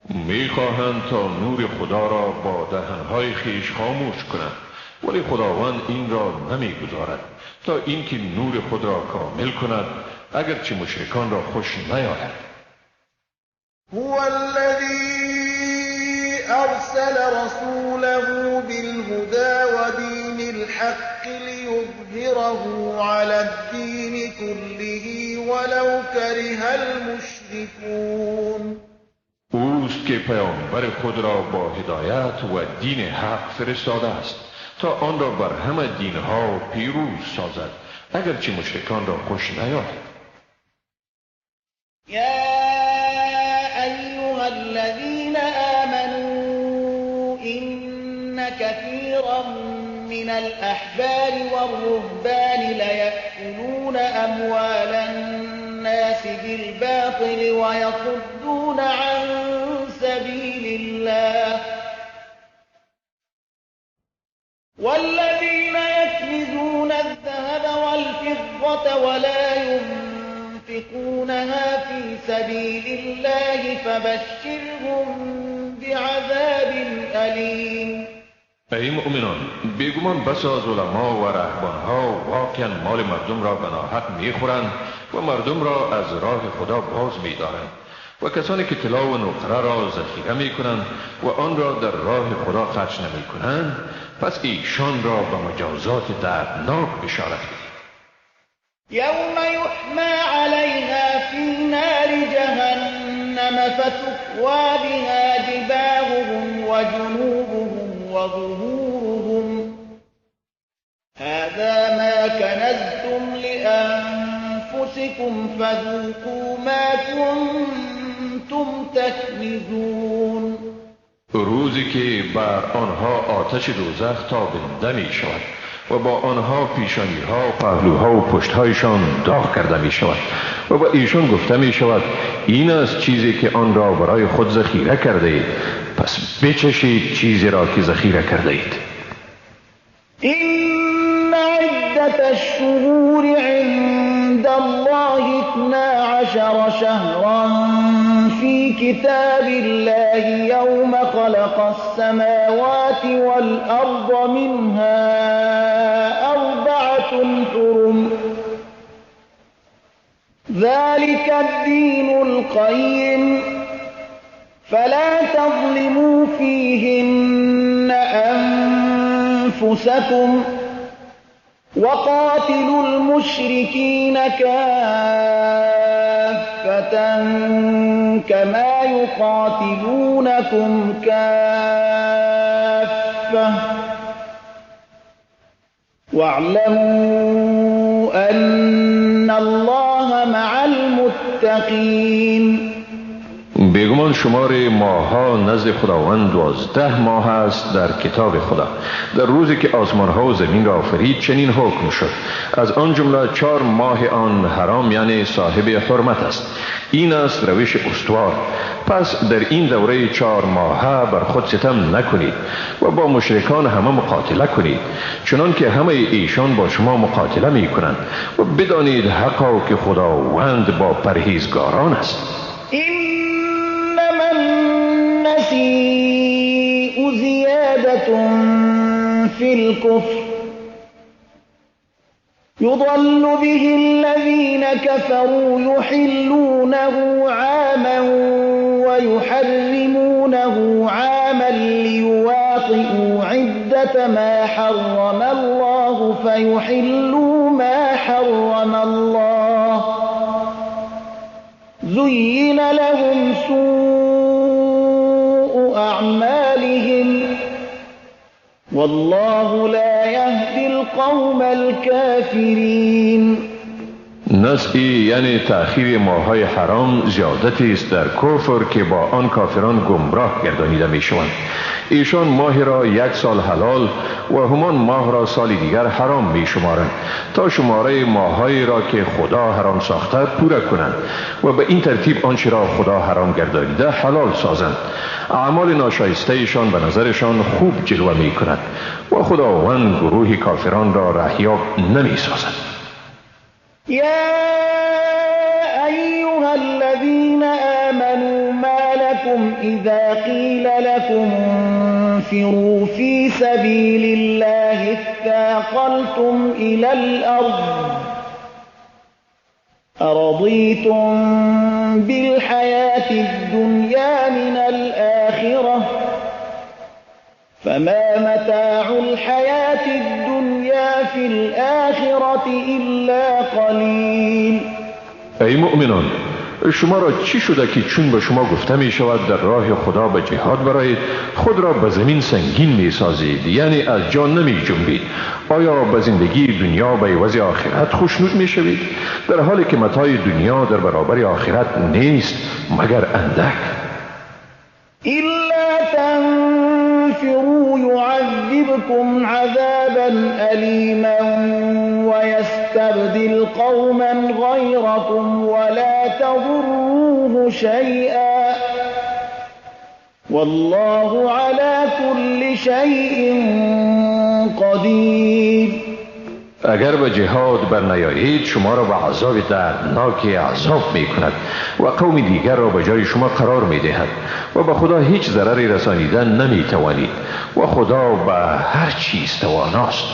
میخواهند تا نور خدا را با دهنهای خویش خاموش کنند، ولی خداوند این را نمیگذارد تا اینکه نور خود را کامل کند، اگرچه مشرکان را خوش نیاید. هو الذی ارسل رسوله بالهدى ودین الحق لیظهره علی الدین كله ولو کره المشرکون. اوست که پیامبر خود را با هدایت و دین حق فرستاده است تا آن را بر همه دینها پیروز سازد، اگرچه مشرکان را خوش نیاید. یا ایها الذین آمنوا ان کثیرا من الاحبار والرهبان لیأکلون اموال الناس بالباطل ويصدون عن سبيل الله والذين يكنزون الذهب والفضة ولا ينفقونها في سبيل الله فبشرهم بعذاب أليم. ای مؤمنان، بیگمان بس از علما و رهبانها واقعا مال مردم را به ناحق میخورند و مردم را از راه خدا باز میدارند و کسانی که طلا و نقره را ذخیره میکنند و آن را در راه خدا خرج نمیکنند، پس ایشان را به مجازات دردناک بشارت بدید. یوم یحمی علیها فی نار جهنم فتکوی بها جباههم وجنوبهم وظهورهم هذا ما كنزتم لأنفسكم فذوقوا ما كنتم تكنزون. روزی که بر آنها آتش دوزخ تابنده می شود و با آنها پیشانی ها، پهلوها و پشتهایشان داغ کرده می شود و با ایشان گفته می شود این است چیزی که آن را برای خود ذخیره کرده اید، پس بچشید چیزی را که ذخیره کرده اید. إن عدة الشهور عند الله 12 شهرا في كتاب الله يوم خلق السماوات والأرض منها 4 حرم ذلك الدين القيم فلا تظلموا فيهن أنفسكم وقاتلوا المشركين كافة كما يقاتلونكم كافة واعلموا أن الله مع المتقين. بیگمان شمار ماه‌ها نزد خداوند 12 ماه است در کتاب خدا. در روزی که آسمان‌ها و زمین را آفرید چنین حکم شد، از آن جمله 4 ماه آن حرام، یعنی صاحب حرمت است. این است روش استوار. پس در این دوره 4 ماهه بر خود ستم نکنید و با مشرکان همه مقاتله کنید، چنان که همه ایشان با شما مقاتله می کنند، و بدانید حقا که خداوند با پرهیزگاران است. إنما النسيء زيادة في الكفر يضل به الذين كفروا يحلونه عاما ويحرمونه عاما ليواطئوا عدة ما حرم الله فيحلوا ما حرم الله زين لهم سوء أعمالهم والله لا يهدي القوم الكافرين. نسئی یعنی تأخیر ماه‌های حرام زیادتی است در کفر که با آن کافران گمراه گردانیده میشوند. ایشان ماه را یک سال حلال و همان ماه را سال دیگر حرام می شمارند تا شماره ماه‌هایی را که خدا حرام ساخته پوره کنند و به این ترتیب آنچه را خدا حرام گردانیده حلال سازند. اعمال ناشایسته ایشان به نظرشان خوب جلوه می کند و خداوند گروه کافران را رهیاب نمی سازد. يا أيها الذين آمنوا ما لكم إذا قيل لكم انفروا في سبيل الله اثاقلتم إلى الأرض أرضيتم بالحياة الدنيا من الآخرة فما متاع الحياة الدنيا في الآخرة إلا قليل. ای مؤمنان، شما را چی شده که چون به شما گفته می شود در راه خدا به جهاد برایید خود را به زمین سنگین می سازید، یعنی از جا نمی جنبید؟ آیا به زندگی دنیا به عوض آخرت خوشنود می شوید، در حالی که متاع دنیا در برابر آخرت نیست مگر اندک؟ إلا تنفروا يعذبكم عذابا أليما ويستبدل قوما غيركم ولا تضروه شيئا والله على كل شيء قدير. اگر به جهاد بر نیایید شما را به عذاب دردناک عذاب می کند و قوم دیگر را به جای شما قرار می دهد و به خدا هیچ ضرری رسانیدن نمی توانید و خدا به هر چیز تواناست.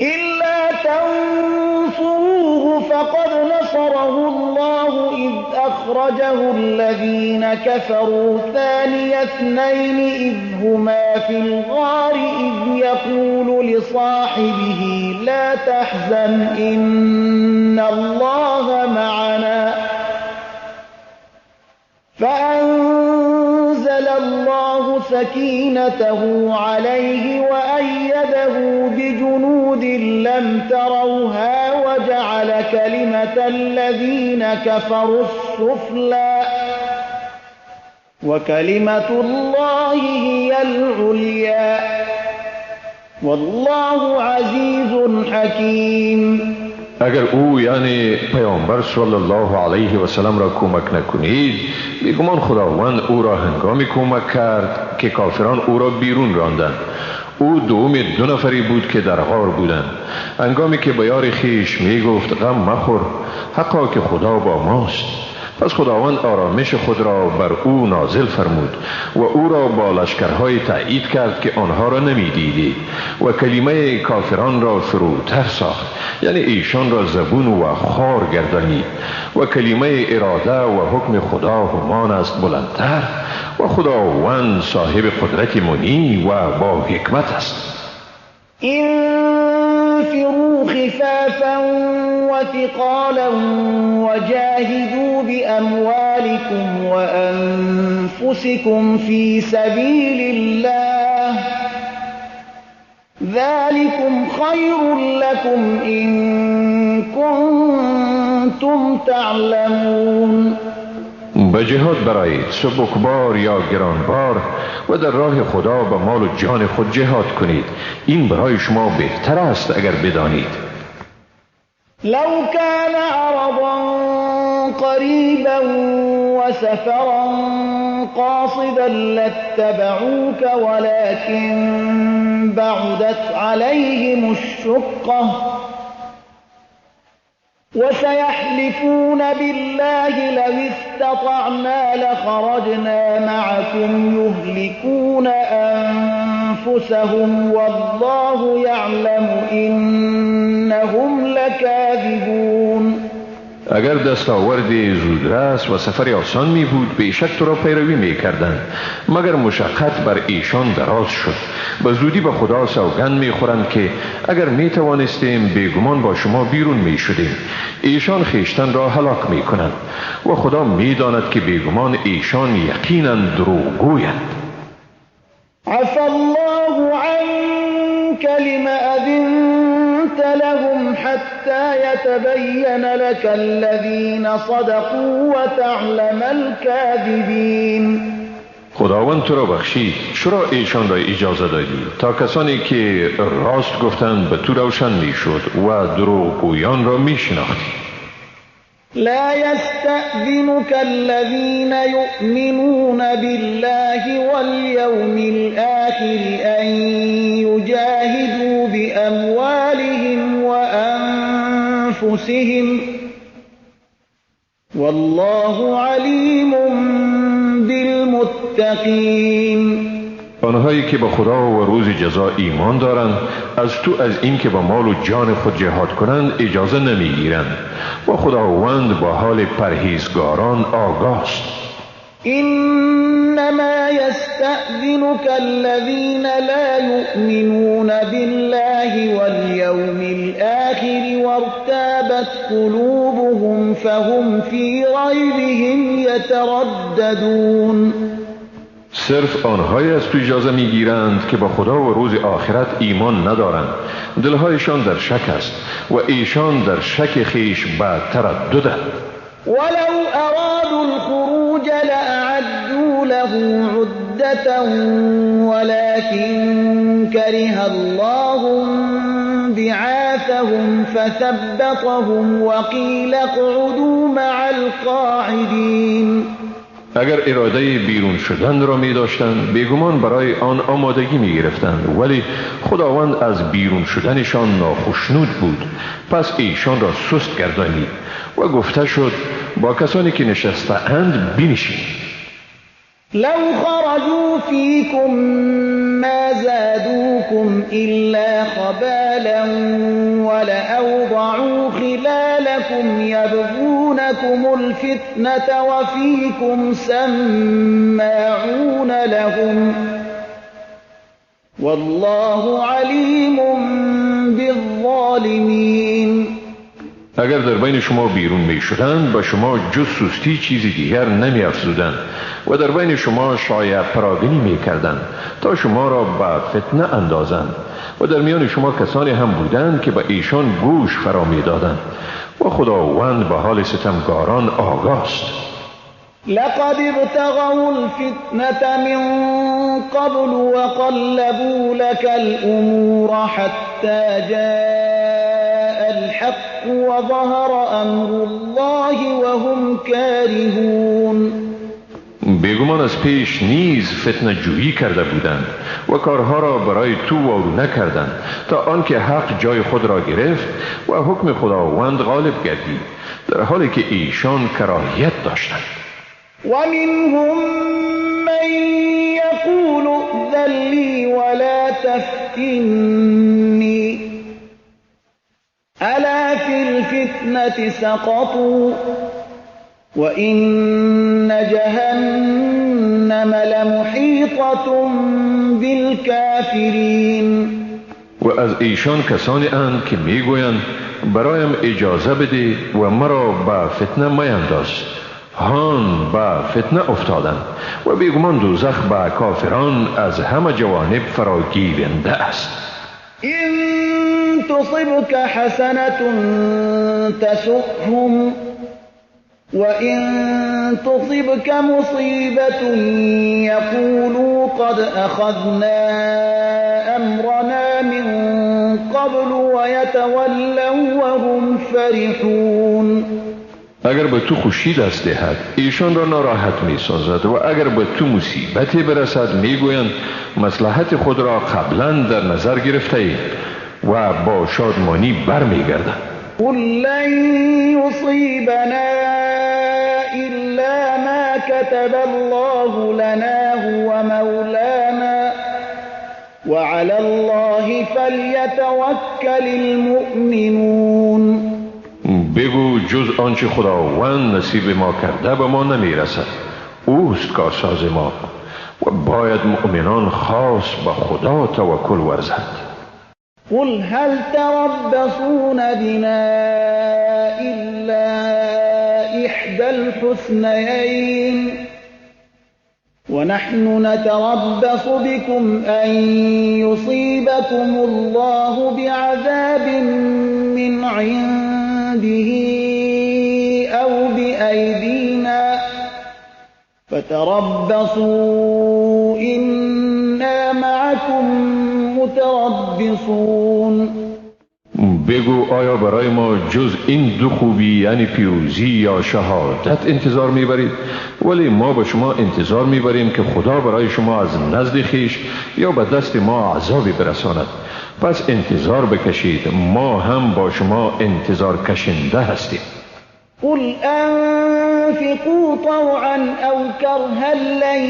إلا تنصروه فقد نصره الله إذ أخرجه الذين كفروا ثاني اثنين إذ هما في الغار إذ يقول لصاحبه لا تحزن إن الله معنا فأنزل الله سكينته عليه وأيده بجنود لم تروها وجعل كلمة الذين كفروا السفلى وكلمة الله هي العليا والله عزيز حكيم. اگر او یعنی پیامبر صلی الله علیه و سلم را کمک نکنید، بیگمان خداوند او را هنگامی کمک کرد که کافران او را بیرون راندند. او دوم دو نفری بود که در غار بودند. هنگامی که به یار خویش می گفت غم مخور، حقا که خدا با ماست. پس خداوند آرامش خود را بر او نازل فرمود و او را با لشکرهای تایید کرد که آنها را نمی دیدید و کلمه کافران را فروتر ساخت، یعنی ایشان را زبون و خار گردانید و کلمه اراده و حکم خدا همان است بلندتر و خداوند صاحب قدرت منی و با حکمت است. انفروا خفافا وثقالا وجاهدوا بأموالكم وأنفسكم في سبيل الله ذلكم خير لكم إن كنتم تعلمون. به جهاد برایید، سبکبار یا گرانبار، و در راه خدا به مال و جان خود جهاد کنید. این برای شما بهتر است اگر بدانید. لو كان عرضا قريبا وسفرا قاصدا لاتبعوك ولكن بعدت عليهم الشقة وسيحلفون بالله لو استطعنا لخرجنا معكم يهلكون أنفسهم والله يعلم إنهم لكاذبون. اگر دستاورد زودرس و سفر آسان می بود بیشک تو را پیروی می کردند، مگر مشقت بر ایشان دراز شد. به زودی به خدا سوگند می خورند که اگر می توانستیم بیگمان با شما بیرون می شدیم. ایشان خویشتن را هلاک می کنند و خدا می داند که بیگمان ایشان یقینا دروغگویند. عفا الله عنك لم أذنت قلت لهم حتى يتبين لك الذين صدقوا وتعلم الكاذبين. خداوند تو را بخشید، چرا ایشان را اجازه دادی تا کسانی که راست گفتند به تو روشن میشد و دروغگویان را میشناختی؟ لا يستأذنك الذين يؤمنون بالله واليوم الآخر أن يجاهدوا بأموالهم وأنفسهم والله عليم بالمتقين. آنهایی که به خدا و روز جزا ایمان دارند از تو از این که با مال و جان خود جهاد کنند اجازه نمیگیرند و خداوند با حال پرهیزگاران آگاست. انما يستأذنك الذين لا يؤمنون بالله واليوم الآخر وارتابت قلوبهم فهم في ريبهم يترددون. صرف آنهایی از تو اجازه میگیرند که با خدا و روز آخرت ایمان ندارند، دلهایشان در شک است و ایشان در شک خیش به ترددند. ولو ارادوا الخروج لأعدوا له عدة ولكن كره الله بعاثهم فثبطهم وقيل اقعدوا مع القاعدين. اگر اراده بیرون شدن را می داشتند بیگمان برای آن آمادگی می گرفتند، ولی خداوند از بیرون شدنشان ناخشنود بود، پس ایشان را سست گردانید و گفته شد با کسانی که نشسته اند بنشینید. لو خرجوا فیکم ما زادوکم الا خبالا ولأوضعوا خلالکم یبغونکم الفتنة وفیکم سماعون لهم والله علیم بالظالمین. اگر در بین شما بیرون می شدند با شما جز سستی چیزی دیگر نمی افزودند و در بین شما شایع پراگنی می کردند تا شما را به فتنه اندازند و در میان شما کسانی هم بودند که به ایشان گوش فرا می دادند و خداوند به حال ستمگاران آگاست. لقد ابتغوا الفتنة من قبل وقلبوا لك الأمور حتى جاء الحق وظهر أمر الله وهم كارهون. بیگمان از پیش نیز فتنه جویی کرده بودند و کارها را برای تو وارونه کردند تا آنکه حق جای خود را گرفت و حکم خداوند غالب گردید، در حالی که ایشان کراهیت داشتند. ومنهم من يقول ائذن لي ولا تفتني ألا في الفتنة سقطوا وإن جهنم لمحيطة بالكافرين. و از ایشان کسانی اند که میگویند برایم اجازه بده و مرا به فتنه میانداز. هان به فتنه افتادند و بیگمان دوزخ به کافران از همه جوانب فراگیرنده است. إن تصبك حسنة تسؤهم وإن تصبك مصيبة يقولوا قد أخذنا أمرنا من قبل ويتولوا وهم فرحون. اگر به تو خوشی دست دهد ایشان را ناراحت می سازد و اگر به تو مصیبتی برسد می گویند مصلحت خود را قبلا در نظر گرفته ایم و با شادمانی بر می گردند. قل لن يصيبنا إلا ما كتب الله لنا هو مولانا وعلى الله فليتوكل المؤمنون. بگو جز آنچه خداوند نصیب ما کرده به ما نمیرسد، اوست کارساز ما و باید مؤمنان خاص به خدا توکل ورزند. قل هل تربصون بنا إلا إحدى الحسنيين ونحن نتربص بكم أن يصيبكم الله بعذاب من عنده أو بأيدينا فتربصوا إنا معكم متربصون. بگو آیا برای ما جز این دو خوبی یعنی پیروزی یا شهادت انتظار میبرید؟ ولی ما به شما انتظار میبریم که خدا برای شما از نزد خویش یا به دست ما عذابی برساند. پس انتظار بکشید، ما هم با شما انتظار کشنده هستیم. قل أنفقوا طوعا أو كرها لن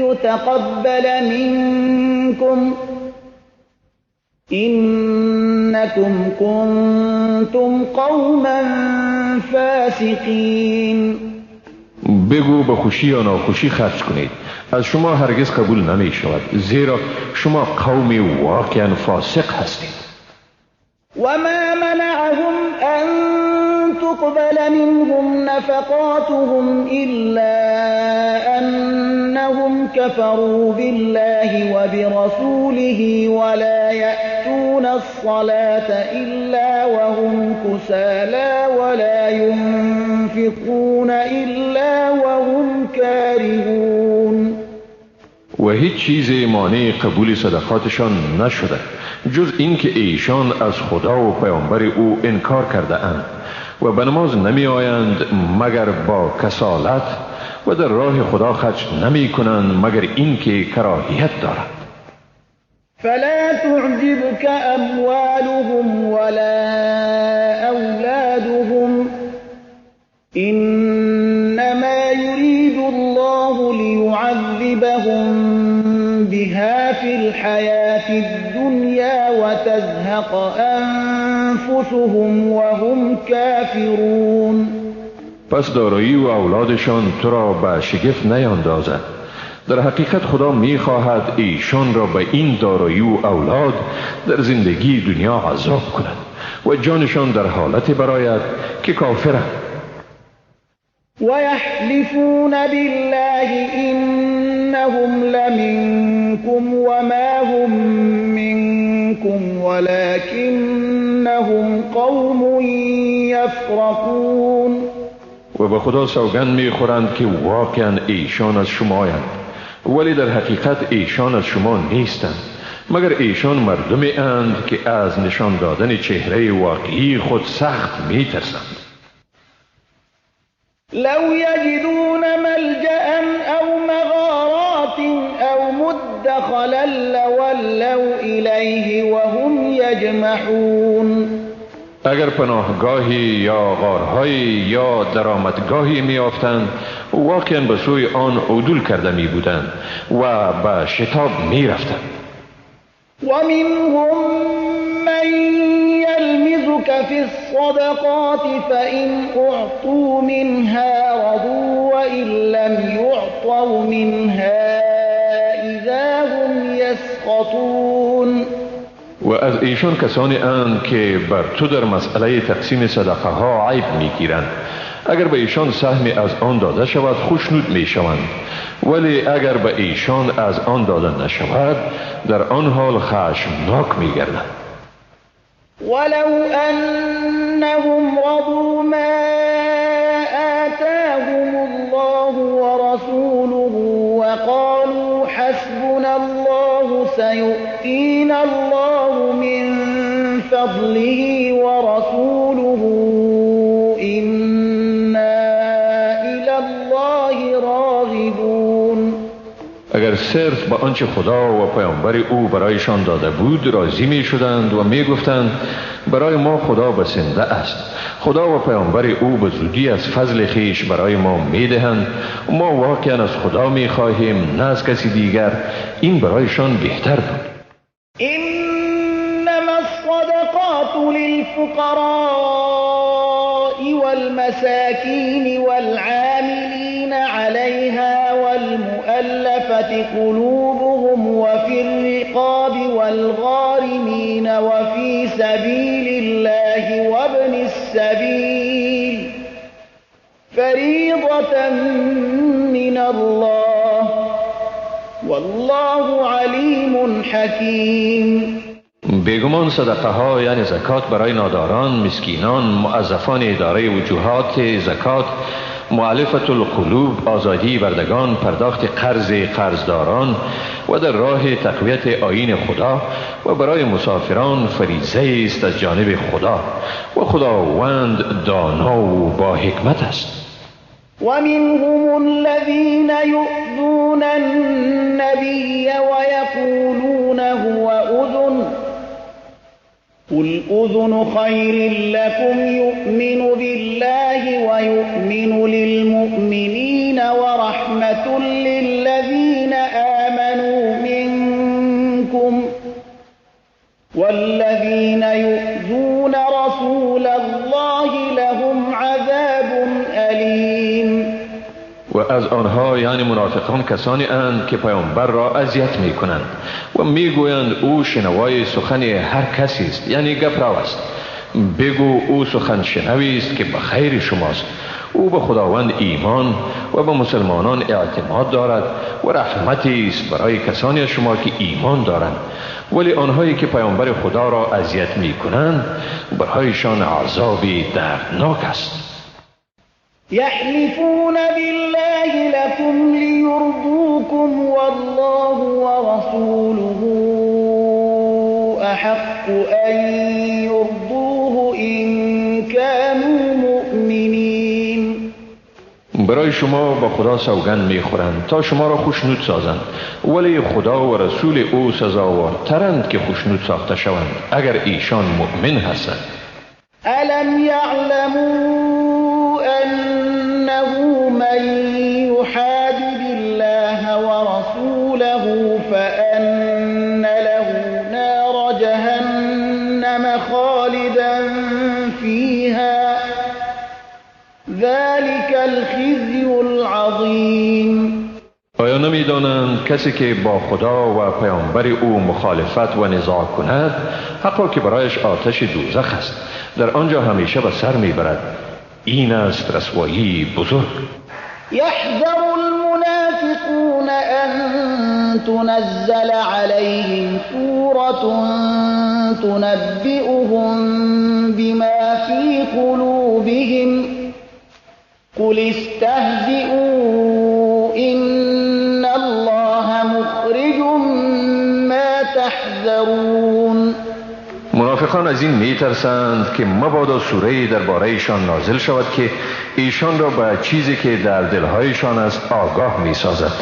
يتقبل منكم إنكم كنتم قوما فاسقين. بگو به خوشی یا ناخوشی خرج کنید، از شما هرگز قبول نمی شود، زیرا شما قومی واقعا فاسق هستید. وما منعهم أن تقبل منهم نفقاتهم إلا أنهم كفروا بالله وبرسوله ولا يأتون الصلاة إلا وهم كسالى ولا ينفقون إلا وهم كارهون. و هیچ چیز مانع قبول صدقاتشان نشده جز اینکه ایشان از خدا و پیامبر او انکار کرده اند و به نماز نمی آیند مگر با کسالت و در راه خدا خرج نمی کنند مگر اینکه کراهیت دارند. فلا تعجبك اموالهم ولا اولادهم انما يريد الله ليعذبهم بها في الحياة الدنيا وتزهق أنفسهم وهم كافرون. پس دارایی و اولادشان تو را به شگفت نیاندازد. در حقیقت خدا میخواهد ایشان را به این دارایی و اولاد در زندگی دنیا عذاب کند و جانشان در حالت براید که کافرند. ويحلفون بالله إنهم لمنكم وما هم منكم ولكنهم قوم يفرقون. و به خدا سوگند میخورند که واقعا ایشان از شمایند، ولی در حقیقت ایشان از شما نیستند، مگر ایشان مردمی اند که از نشان دادن چهره واقعی خود سخت میترسند. لو يجدون ملجأ أو مغارات أو مدخلا لولوا إليه وهم يجمحون. اگر پناهگاهی یا غارهایی یا درآمدگاهی میافتند، واقعا به سوی آن عدول کرده می بودند و به شتاب می رفتند. ومنهم من يلمزك في الصدقات فإن أعطوا منها رضوا وإن لم يعطوا منها إذا هم يسخطون. و از ایشان کسانی اند که بر تو در مسئله تقسیم صدقه ها عیب میگیرند. اگر به ایشان سهمی از آن داده شود خوشنود میشوند، ولی اگر به ایشان از آن داده نشود در آن حال خشمناک میگردند. ولو أنهم رضوا ما آتاهم الله ورسوله وقالوا حسبنا الله سيؤتينا الله من فضله ورسوله إنا إلى الله راغبون. اگر صرف به آنچه خدا و پیامبر او برایشان داده بود راضی می شدند و می گفتند برای ما خدا بسنده است، خدا و پیامبر او به زودی از فضل خویش برای ما می دهند، ما واقعا از خدا می خواهیم نه از کسی دیگر، این برایشان بهتر بود. انما الصدقات للفقراء والمساكين والعاملين عليها والمؤلفة قلوبهم وفي الرقاب والغارمين وفي سبيل الله وابن السبيل فريضة من الله والله علیم حکیم. بیگمان صدقه ها یعنی زکات برای ناداران، مسکینان، موظفان اداره وجوهات زکات، مؤلفة القلوب، آزادی بردگان، پرداخت قرض قرضداران و در راه تقویت آیین خدا و برای مسافران فریضه است از جانب خدا و خداوند دانا و با حکمت است. ومنهم الذين يؤذون النبي ويقولون هو أذن قل أذن خير لكم يؤمن بالله ويؤمن للمؤمنين ورحمة للذين آمنوا منكم والذين يؤذون رسول الله لهم عذاب أليم. و از آنها یعنی منافقان کسانی اند که پیامبر را اذیت می کنند و می گویند او شنوای سخن هر کسی است، یعنی گپرو است. بگو او سخن شنوی است که به خیر شماست. او به خداوند ایمان و به مسلمانان اعتماد دارد و رحمتی است برای کسانی از شما که ایمان دارند. ولی آنهایی که پیامبر خدا را اذیت می کنند برایشان عذابی دردناک است. يحلفون بالله لكم ليرضوكم والله ورسوله أحق أن يرضوه إن كانوا مؤمنين. برای شما با خدا سوگند میخورند تا شما را خوشنود سازند، ولی خدا و رسول او سزاوارترند که خوشنود ساخته شوند اگر ایشان مؤمن هستند. ألم يعلموا أنه من يحادد الله ورسوله فأن له نار جهنم خالدا فيها ذلك الخزي العظيم. آیا نمی‌دانند کسی که با خدا و پیامبر او مخالفت و نزاع کند حقا که برایش آتش دوزخ است، در آنجا همیشه به سر میبرد. این است رسوایی بزرگ. يحذر المنافقون أن تنزل عليهم سورة تنبئهم بما في قلوبهم قل استهزئوا إن الله مخرج ما تحذرون. منافقان از این میترسند که مبادا سوره‌ای درباره‌شان نازل شود که ایشان را به چیزی که در دلهایشان است آگاه میسازد.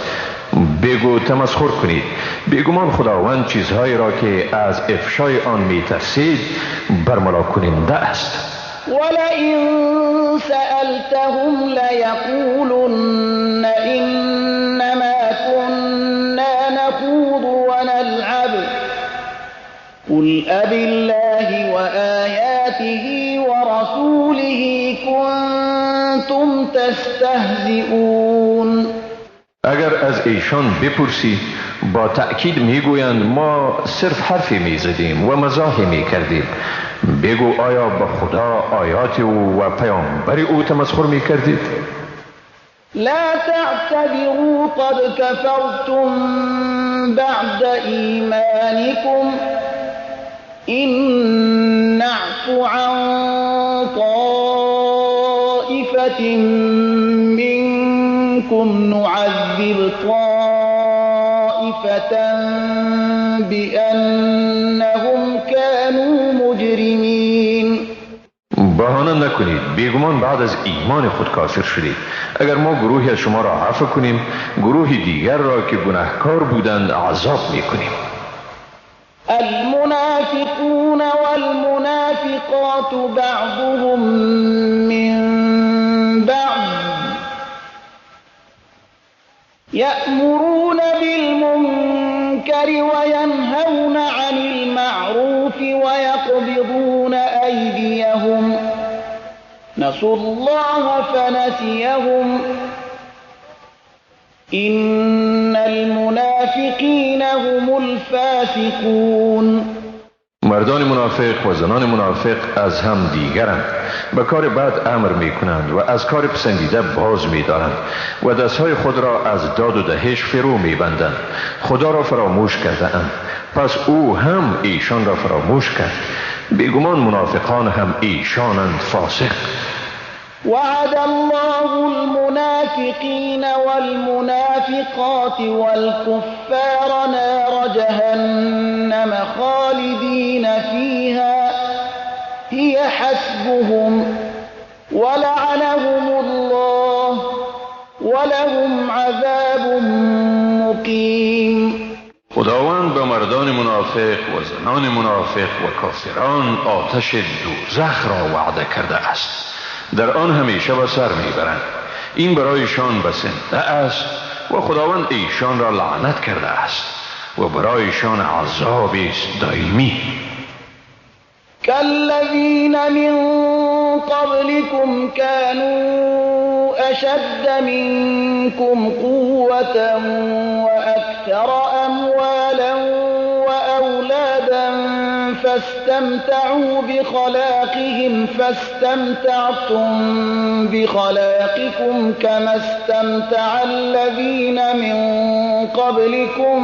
بگو تمسخر کنید، بیگمان خداوند چیزهایی را که از افشای آن میترسید برملا کننده است. ولئن سألتهم ليقولن إنما كنا نخوض ونلعب قل أبالله وآياته ورسوله كنتم تستهزئون. اگر از ایشان بپرسی با تأکید میگویند ما صرف حرفی میزدیم و مزاحی میکردیم. بگو آیا با خدا، آیات او و پیامبر او تمسخر میکردید؟ لا تعتذروا قد كفرتم بعد ایمانكم إن نعف عن طائفة منكم نعذب طائفة بأنهم كانوا مجرمين. بهانه نکنید، بیگمان بعد از ایمان خود کافر شدید. اگر ما گروهی از شما را عفو کنیم، گروهی دیگر را که گناهکار بودند عذاب میکنیم. المنافقون والمنافقات بعضهم من بعض يأمرون بالمنكر وينهون عن المعروف ويقبضون أيديهم نسوا الله فنسيهم إن المنافقين هم الفاسقون. مردان منافق و زنان منافق از هم دیگرند، به کار بد امر می کنند و از کار پسندیده باز می دارند و دستهای خود را از داد و دهش فرو می بندند. خدا را فراموش کرده اند، پس او هم ایشان را فراموش کرد. بیگمان منافقان هم ایشانند فاسق. وعد الله المنافقين والمنافقات والكفار نار جهنم خالدين فيها هي حسبهم ولعنهم الله ولهم عذاب مقيم. خداوند به مردان منافق و زنان منافق و کافران آتش دوزخ را وعده کرده است، در آن همیشه به سر میبرند. این برایشان بسنده است و خداوند ایشان را لعنت کرده است و برایشان عذاب است دائمی. كالذين من قبلكم كانوا أشد منكم قوة وأكثر أموالا وأولادا فاستمتعوا بخلاقهم فاستمتعتم بخلاقكم كما استمتع الذين من قبلكم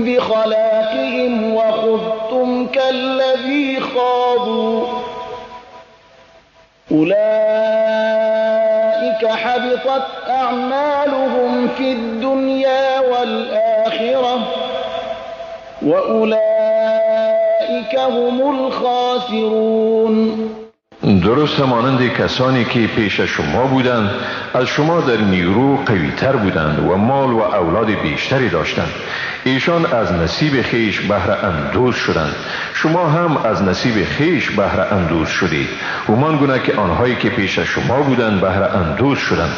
بخلاقهم وخذتم كالذي خاضوا أولئك حبطت أعمالهم في الدنيا والآخرة وأولئك هم الخاسرون. درست مانند کسانی که پیش شما بودند، از شما در نیرو قوی تر بودند و مال و اولاد بیشتری داشتند. ایشان از نصیب خیش بهره اندوز شدند، شما هم از نصیب خیش بهره اندوز شدید، همان گونه که آنهایی که پیش شما بودند بهره اندوز شدند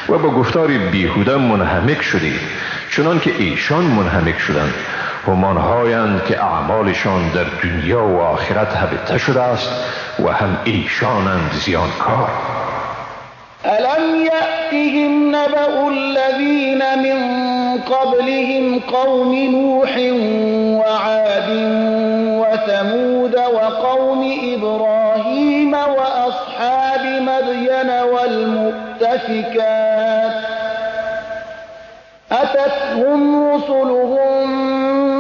و با گفتار بیهوده منهمک شدید، چنان که ایشان منهمک شدند. همانهایند که اعمالشان در دنیا و آخرت هبطه شده است و هم ایشانند زیانکار. ألم يأتهم نبأ الذين من قبلهم قوم نوح وعاد وثمود وقوم إبراهيم وأصحاب مدين والمؤتفكات أتتهم رسلهم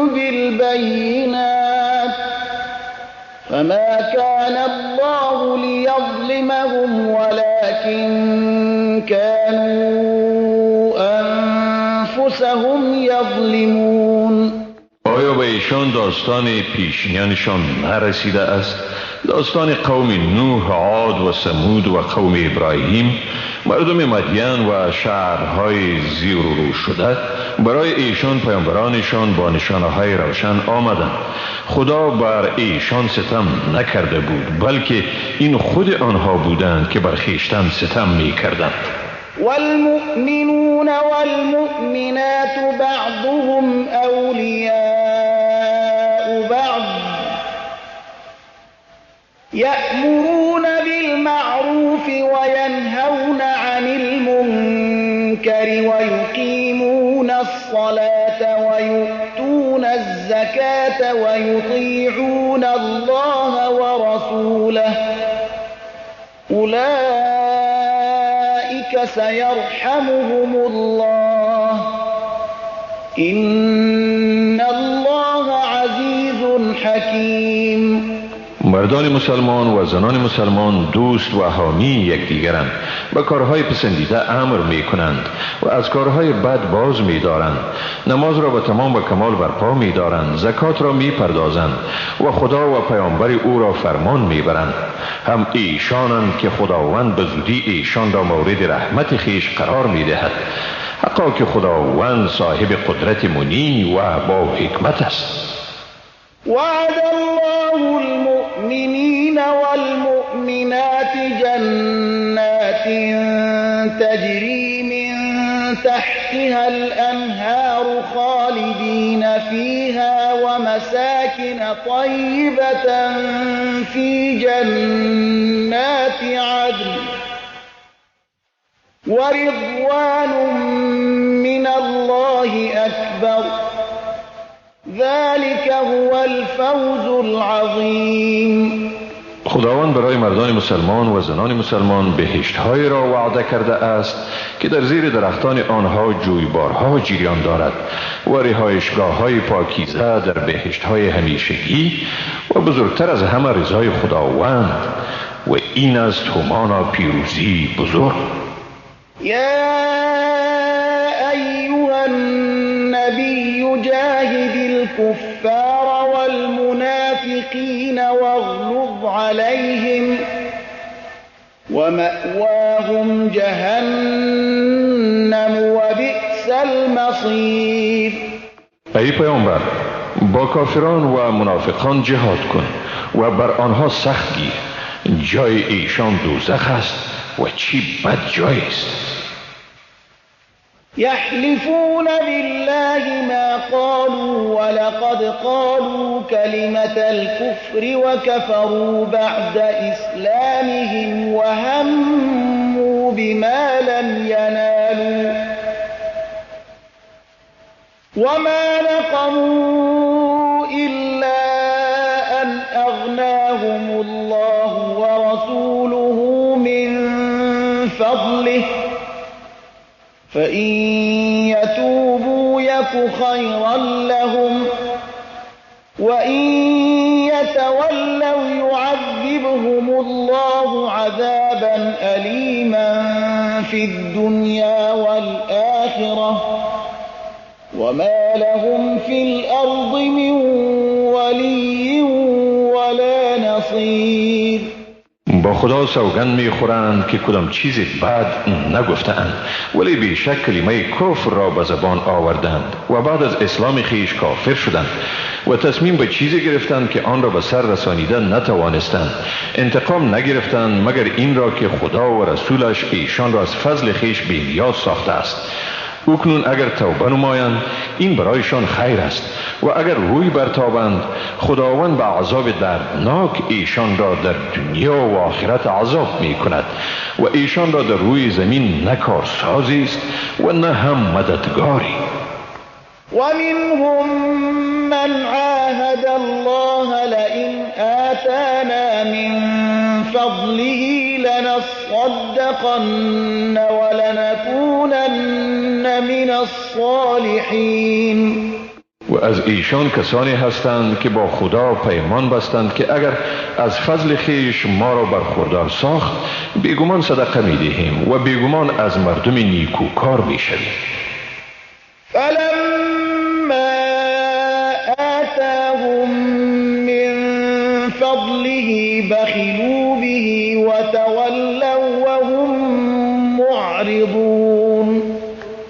بالبينات فما كان الله ليظلمهم ولكن كانوا أنفسهم يظلمون. آیا به ایشان داستان پیشینیانشان نرسیده است؟ داستان قوم نوح، عاد و ثمود و قوم ابراهیم، مردم مدین و شهرهای زیر و رو شده. برای ایشان پیامبرانشان با نشانه های روشن آمدند. خدا بر ایشان ستم نکرده بود، بلکه این خود آنها بودند که بر خویشتن ستم می کردند. والمؤمنون والمؤمنات بعضهم اولیاء بعض يأمرون بالمعروف وينهون عن المنكر ويقيمون الصلاة ويؤتون الزكاة ويطيعون الله ورسوله أولئك سيرحمهم الله إن الله عزيز حكيم. مردان مسلمان و زنان مسلمان دوست و حامی یکدیگرند، به کارهای پسندیده امر می کنند و از کارهای بد باز می دارند، نماز را به تمام و کمال برپا می دارند، زکات را می پردازند و خدا و پیامبر او را فرمان می برند. هم ایشانند که خداوند به زودی ایشان را مورد رحمت خویش قرار می دهد. حقا که خداوند صاحب قدرت منی و با حکمت است. وعد الله المؤمنين والمؤمنات جنات تجري من تحتها الأنهار خالدين فيها ومساكن طيبة في جنات عدن ورضوان من الله أكبر ذلك هو الفوز العظیم. خداوند برای مردان مسلمان و زنان مسلمان بهشت‌هایی را وعده کرده است که در زیر درختان آنها جویبارها جریان دارد و رهایشگاه‌های پاکیزه در بهشت‌های همیشگی و بزرگتر از همه رضای خداوند، و این است همانا پیروزی بزرگ. یا ایها النبی جاهد الكفار والمنافقین واغلظ عليهم ومأواهم جهنم وبئس المصير. ای پیامبر، با کافران و منافقان جهاد کن و بر آنها سخت گیر، جای ایشان دوزخ است و چی بد جای است. يحلفون بالله ما قالوا ولقد قالوا كلمة الكفر وكفروا بعد إسلامهم وهموا بما لم ينالوا وما نقموا إلا أن أغناهم الله ورسوله من فضله فإن يتوبوا يك خيرا لهم وإن يتولوا يعذبهم الله عذابا أليما في الدنيا والآخرة وما لهم في الأرض من ولي ولا نصير. با خدا سوگند میخورند که کدام چیز بد نگفتند، ولی بیشک کلمه کفر را به زبان آوردند و بعد از اسلام خویش کافر شدند و تصمیم به چیزی گرفتند که آن را به سر رسانیدن نتوانستند. انتقام نگرفتند مگر این را که خدا و رسولش ایشان را از فضل خویش بی‌نیاز ساخته است. اکنون اگر توبه نمایند این برایشان خیر است و اگر روی برتابند خداوند به عذاب دردناک ایشان را در دنیا و آخرت عذاب می کند و ایشان را در روی زمین نه کارسازی است و نه هم مددگاری. ومنهم من عاهد الله لئن آتانا من فضله لنصدقن ولنكونن من الصالحین. و از ایشان کسانی هستند که با خدا پیمان بستند که اگر از فضل خویش ما را برخوردار ساخت بیگمان صدقه می دهیم و بیگمان از مردم نیکوکار می شویم. فلما آتاهم من فضله بخلوا به وتولوا وهم معرضون.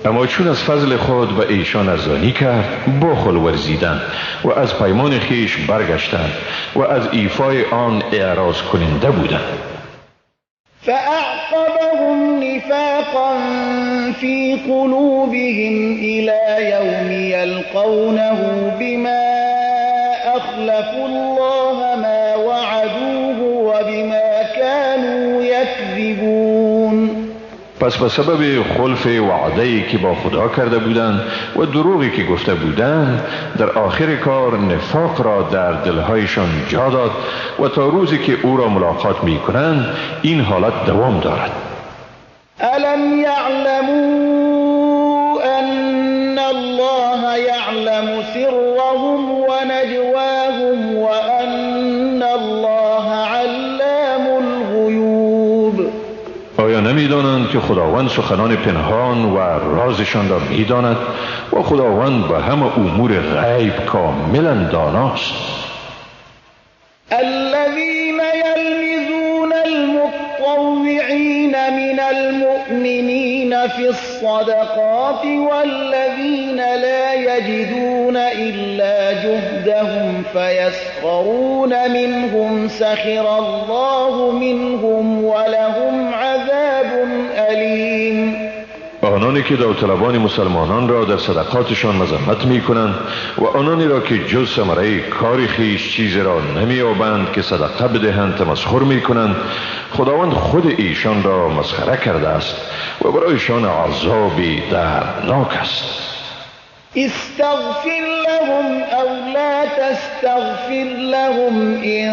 اما چون از فضل خود به ایشان ارزانی کرد بخل ورزیدند و از پیمان خویش برگشتند و از ایفای آن اعراض کننده بودند. فأعقبهم نفاقا في قلوبهم إلى يوم يلقونه بما أخلفوا الله ما وعدوه وبما كانوا يكذبون. پس به سبب خلف وعده‌ای که با خدا کرده بودند و دروغی که گفته بودند در آخر کار نفاق را در دلهایشان جا داد و تا روزی که او را ملاقات می‌کنند این حالت دوام دارد. ألم يعلموا أن الله يعلم سرهم ونجواهم وأن الله علام الغیوب. آیا نمی‌دانند که خداوند سخنان پنهان و رازشان را می‌داند و خداوند به همه امور غیب کاملا داناست؟ الذين يلمزون المتطوعين من المؤمنين في الصدقات والذين لا يجدون إلا جهدهم فيسخرون منهم سخر الله منهم ولهم عذاب أليم. آنانی که داوطلبان مسلمانان را در صدقاتشان مذمت می کنند و آنانی را که جز ثمره کار خویش چیزی را نمی یابند که صدقه بدهند تمسخر می کنند، خداوند خود ایشان را مسخره کرده است و برایشان عذابی دردناک است. استغفر لهم أو لا تستغفر لهم إن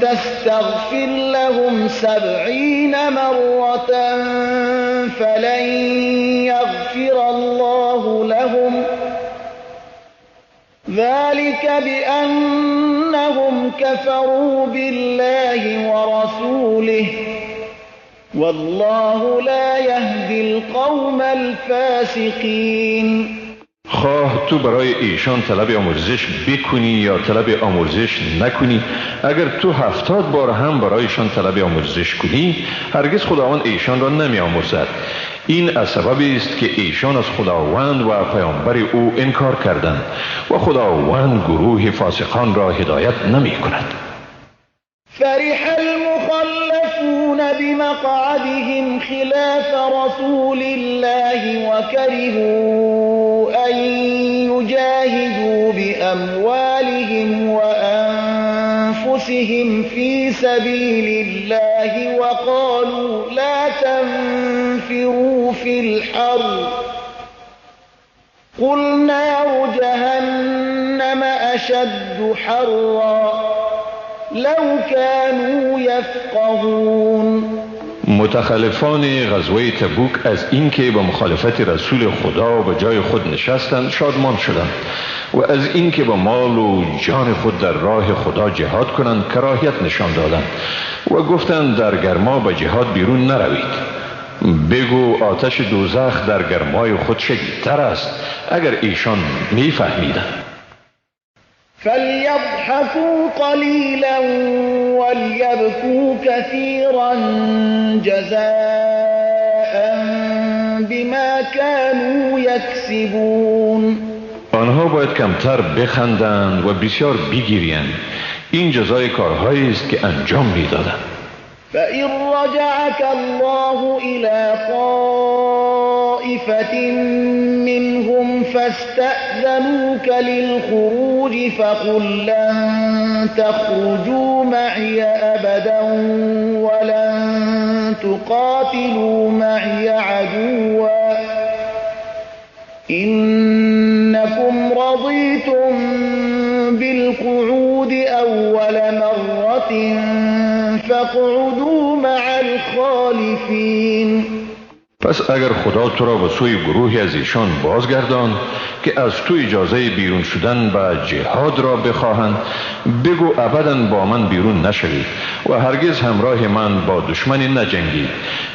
تستغفر لهم 70 مرة فلن يغفر الله لهم ذلك بأنهم كفروا بالله ورسوله والله لا يهدي القوم الفاسقين. خواه تو برای ایشان طلب آمرزش بکنی یا طلب آمرزش نکنی، اگر تو 70 بار هم برایشان طلب آمرزش کنی، هرگز خداوند ایشان را نمی آمرزد. این از سببی است که ایشان از خداوند و پیامبر او انکار کردند و خداوند گروه فاسقان را هدایت نمی کند. فرح المخلفون بمقعدهم خلاف رسول الله وكرهوا أن يجاهدوا بأموالهم وأنفسهم في سبيل الله وقالوا لا تنفروا في الحر قل نار جهنم أشد حرا لو كانوا يفقهون. متخلفان غزوه تبوک از اینکه با مخالفت رسول خدا به جای خود نشستند شادمان شدند و از اینکه با مال و جان خود در راه خدا جهاد کنند کراهیت نشان دادند و گفتند در گرما به جهاد بیرون نروید. بگو آتش دوزخ در گرمای خود شدیدتر است اگر ایشان میفهمیدند. فليضحكوا قليلا وليبكوا كثيرا جزاء بما كانوا يكسبون. آنها باید کمتر بخندند و بسیار بگیریند. این جزای کارهایی است که انجام میدادند. فإن رجعك الله إلى طائفة منهم فاستأذنوك للخروج فقل لن تخرجوا معي أبدا ولن تقاتلوا معي عدوا إنكم رضيتم بالقعود أول مرة فاقعدوا مع الخالفين. پس اگر خدا تو را به سوی گروهی از ایشان بازگردان که از تو اجازه بیرون شدن به جهاد را بخواهند، بگو ابدا با من بیرون نشوید و هرگز همراه من با دشمن نجنگید.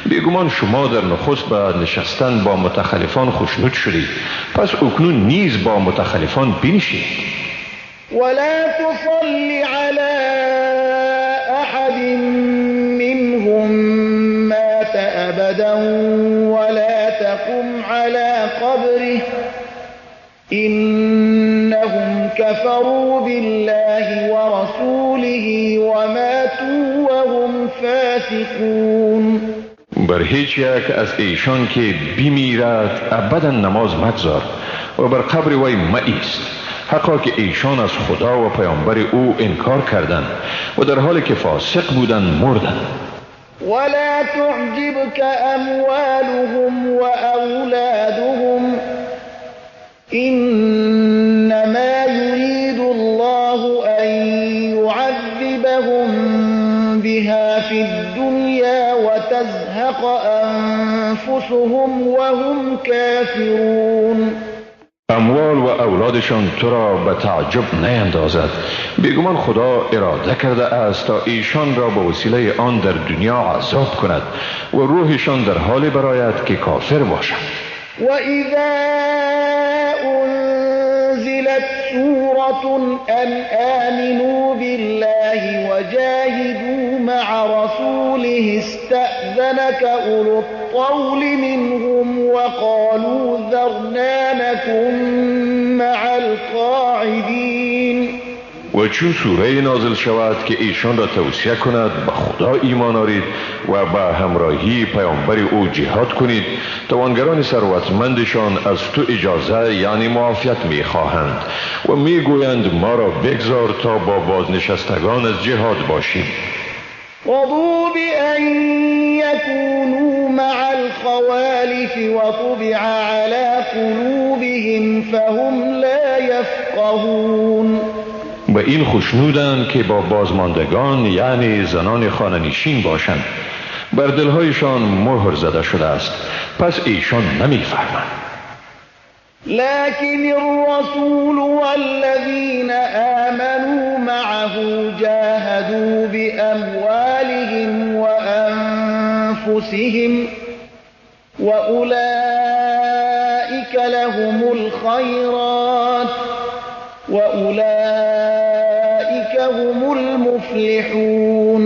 بیگمان شما در نخست به نشستن با متخلفان خوشنود شدید، پس اکنون نیز با متخلفان بنشید. ولا تصل على أحد منهم مات أبدا ولا تقم على قبره إنهم كفروا بالله ورسوله وماتوا وهم فاسقون. بر هیچ یک از ایشان که بمیرد ابدا نماز مگذار و بر قبر وی مایست. حقا که ایشان از خدا و پیامبر او انکار کردند و در حالی که فاسق بودند مردند. ولا تعجبك أموالهم وأولادهم إنما يريد الله أن يعذبهم بها في الدنيا وتزهق أنفسهم وهم كافرون. اموال و اولادشان تو را به تعجب نیندازد. بیگمان خدا اراده کرده است تا ایشان را به وسیله آن در دنیا عذاب کند و روحشان در حال براید که کافر باشند. و اذا انزلت سورة ان آمنوا بالله وجاهدوا مع رسوله استأذنك أولو الطول منهم وقالوا ذرنا نكن مع القاعدين. و چون سوره نازل شود که ایشان را توصیه کند به خدا ایمان آرید و به همراهی پیامبر او جهاد کنید، توانگران ثروتمندشان از تو اجازه یعنی معافیت میخواهند و میگویند ما را بگذار تا با بازنشستگان از جهاد باشیم. رضوا بأن يكونوا مع الخوالف وطبع على قلوبهم فهم لا يفقهون. به این خوشنودند که با بازماندگان یعنی زنان خانه‌نشین باشند. بر دلهایشان مهر زده شده است، پس ایشان نمیفهمند. لكن الرسول والذين آمنوا معه جاهدوا بأموالهم وأنفسهم وأولئك لهم الخيرات وأولئك هم المفلحون.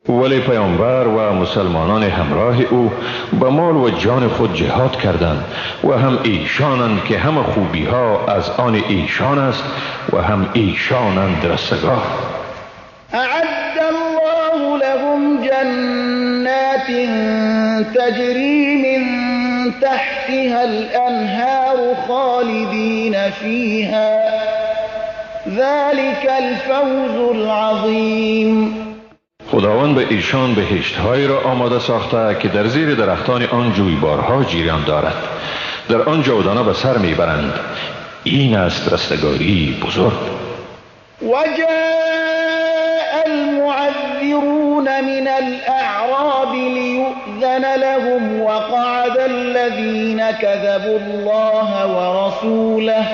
ولی پیامبر و مسلمانان همراه او به مال و جان خود جهاد کردند و هم ایشانند که همه خوبی ها از آن ایشان است و هم ایشانند رستگار. اعد الله لهم جنات تجری من تحتها الانهار خالدین فیها ذلك الفوز العظیم. خداوند به ایشان بهشت‌هایی را آماده ساخته که در زیر درختان آن جویبارها جریان دارد، در آن جاودانه به سر میبرند. این است رستگاری بزرگ. وجاء المعذرون من الأعراب ليؤذن لهم وقعد الذين كذبوا الله ورسوله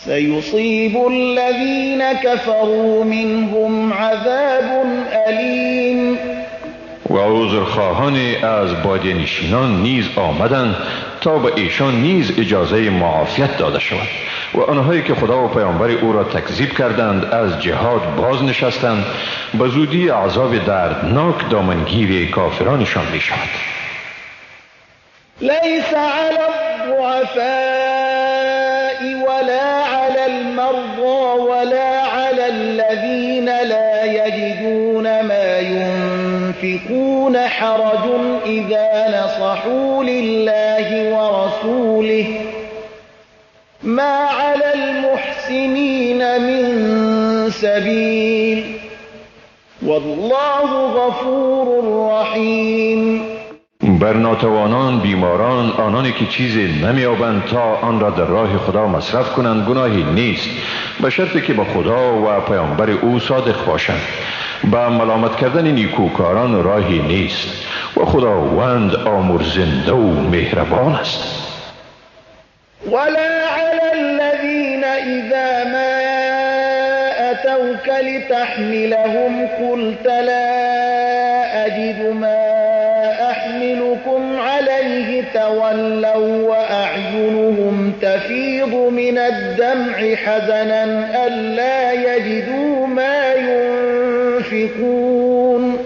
سيصيب الذين كفروا منهم عذاب أليم. و عذرخواهان از بادیه نشینان نیز آمدند تا به ایشان نیز اجازه معافیت داده شود و آنهایی که خدا و پیامبر او را تکذیب کردند از جهاد باز نشستند، به زودی عذاب دردناک دامنگیر کافرانشان می شود. لیس علی الضعفاء ولا على المرضى ولا على الذين لا يجدون ما ينفقون حرج إذا نصحوا لله ورسوله ما على المحسنين من سبيل والله غفور رحيم. بر ناتوانان، بیماران، آنانی که چیزی نمیابند تا آن را در راه خدا مصرف کنند گناهی نیست، به شرطی که با خدا و پیامبر او صادق باشند. با ملامت کردن نیکوکاران راهی نیست و خداوند آمرزنده و مهربان است. ولا علی الذین اذا ما اتوک لتحملهم قلت لا اجد ما أحملكم عليه تولوا وأعينهم تفيض من الدمع حزنا ألا يجدوا ما ينفقون.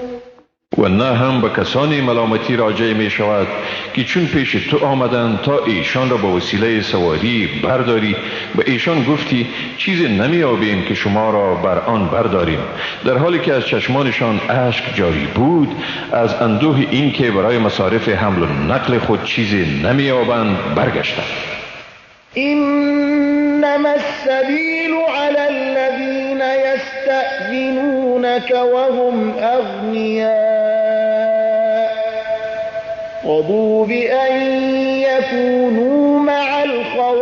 و نه هم به کسانی ملامتی راجع می شود که چون پیش تو آمدند تا ایشان را به وسیله سواری برداری، به ایشان گفتی چیزی نمیابیم که شما را بر آن برداریم، در حالی که از چشمانشان اشک جاری بود از اندوه این که برای مصارف حمل و نقل خود چیزی نمیابند برگشتند. انما السبیل علی الذین یستأذنونک وهم اغنیاء رضوا بأن يكونوا مع الخوالف.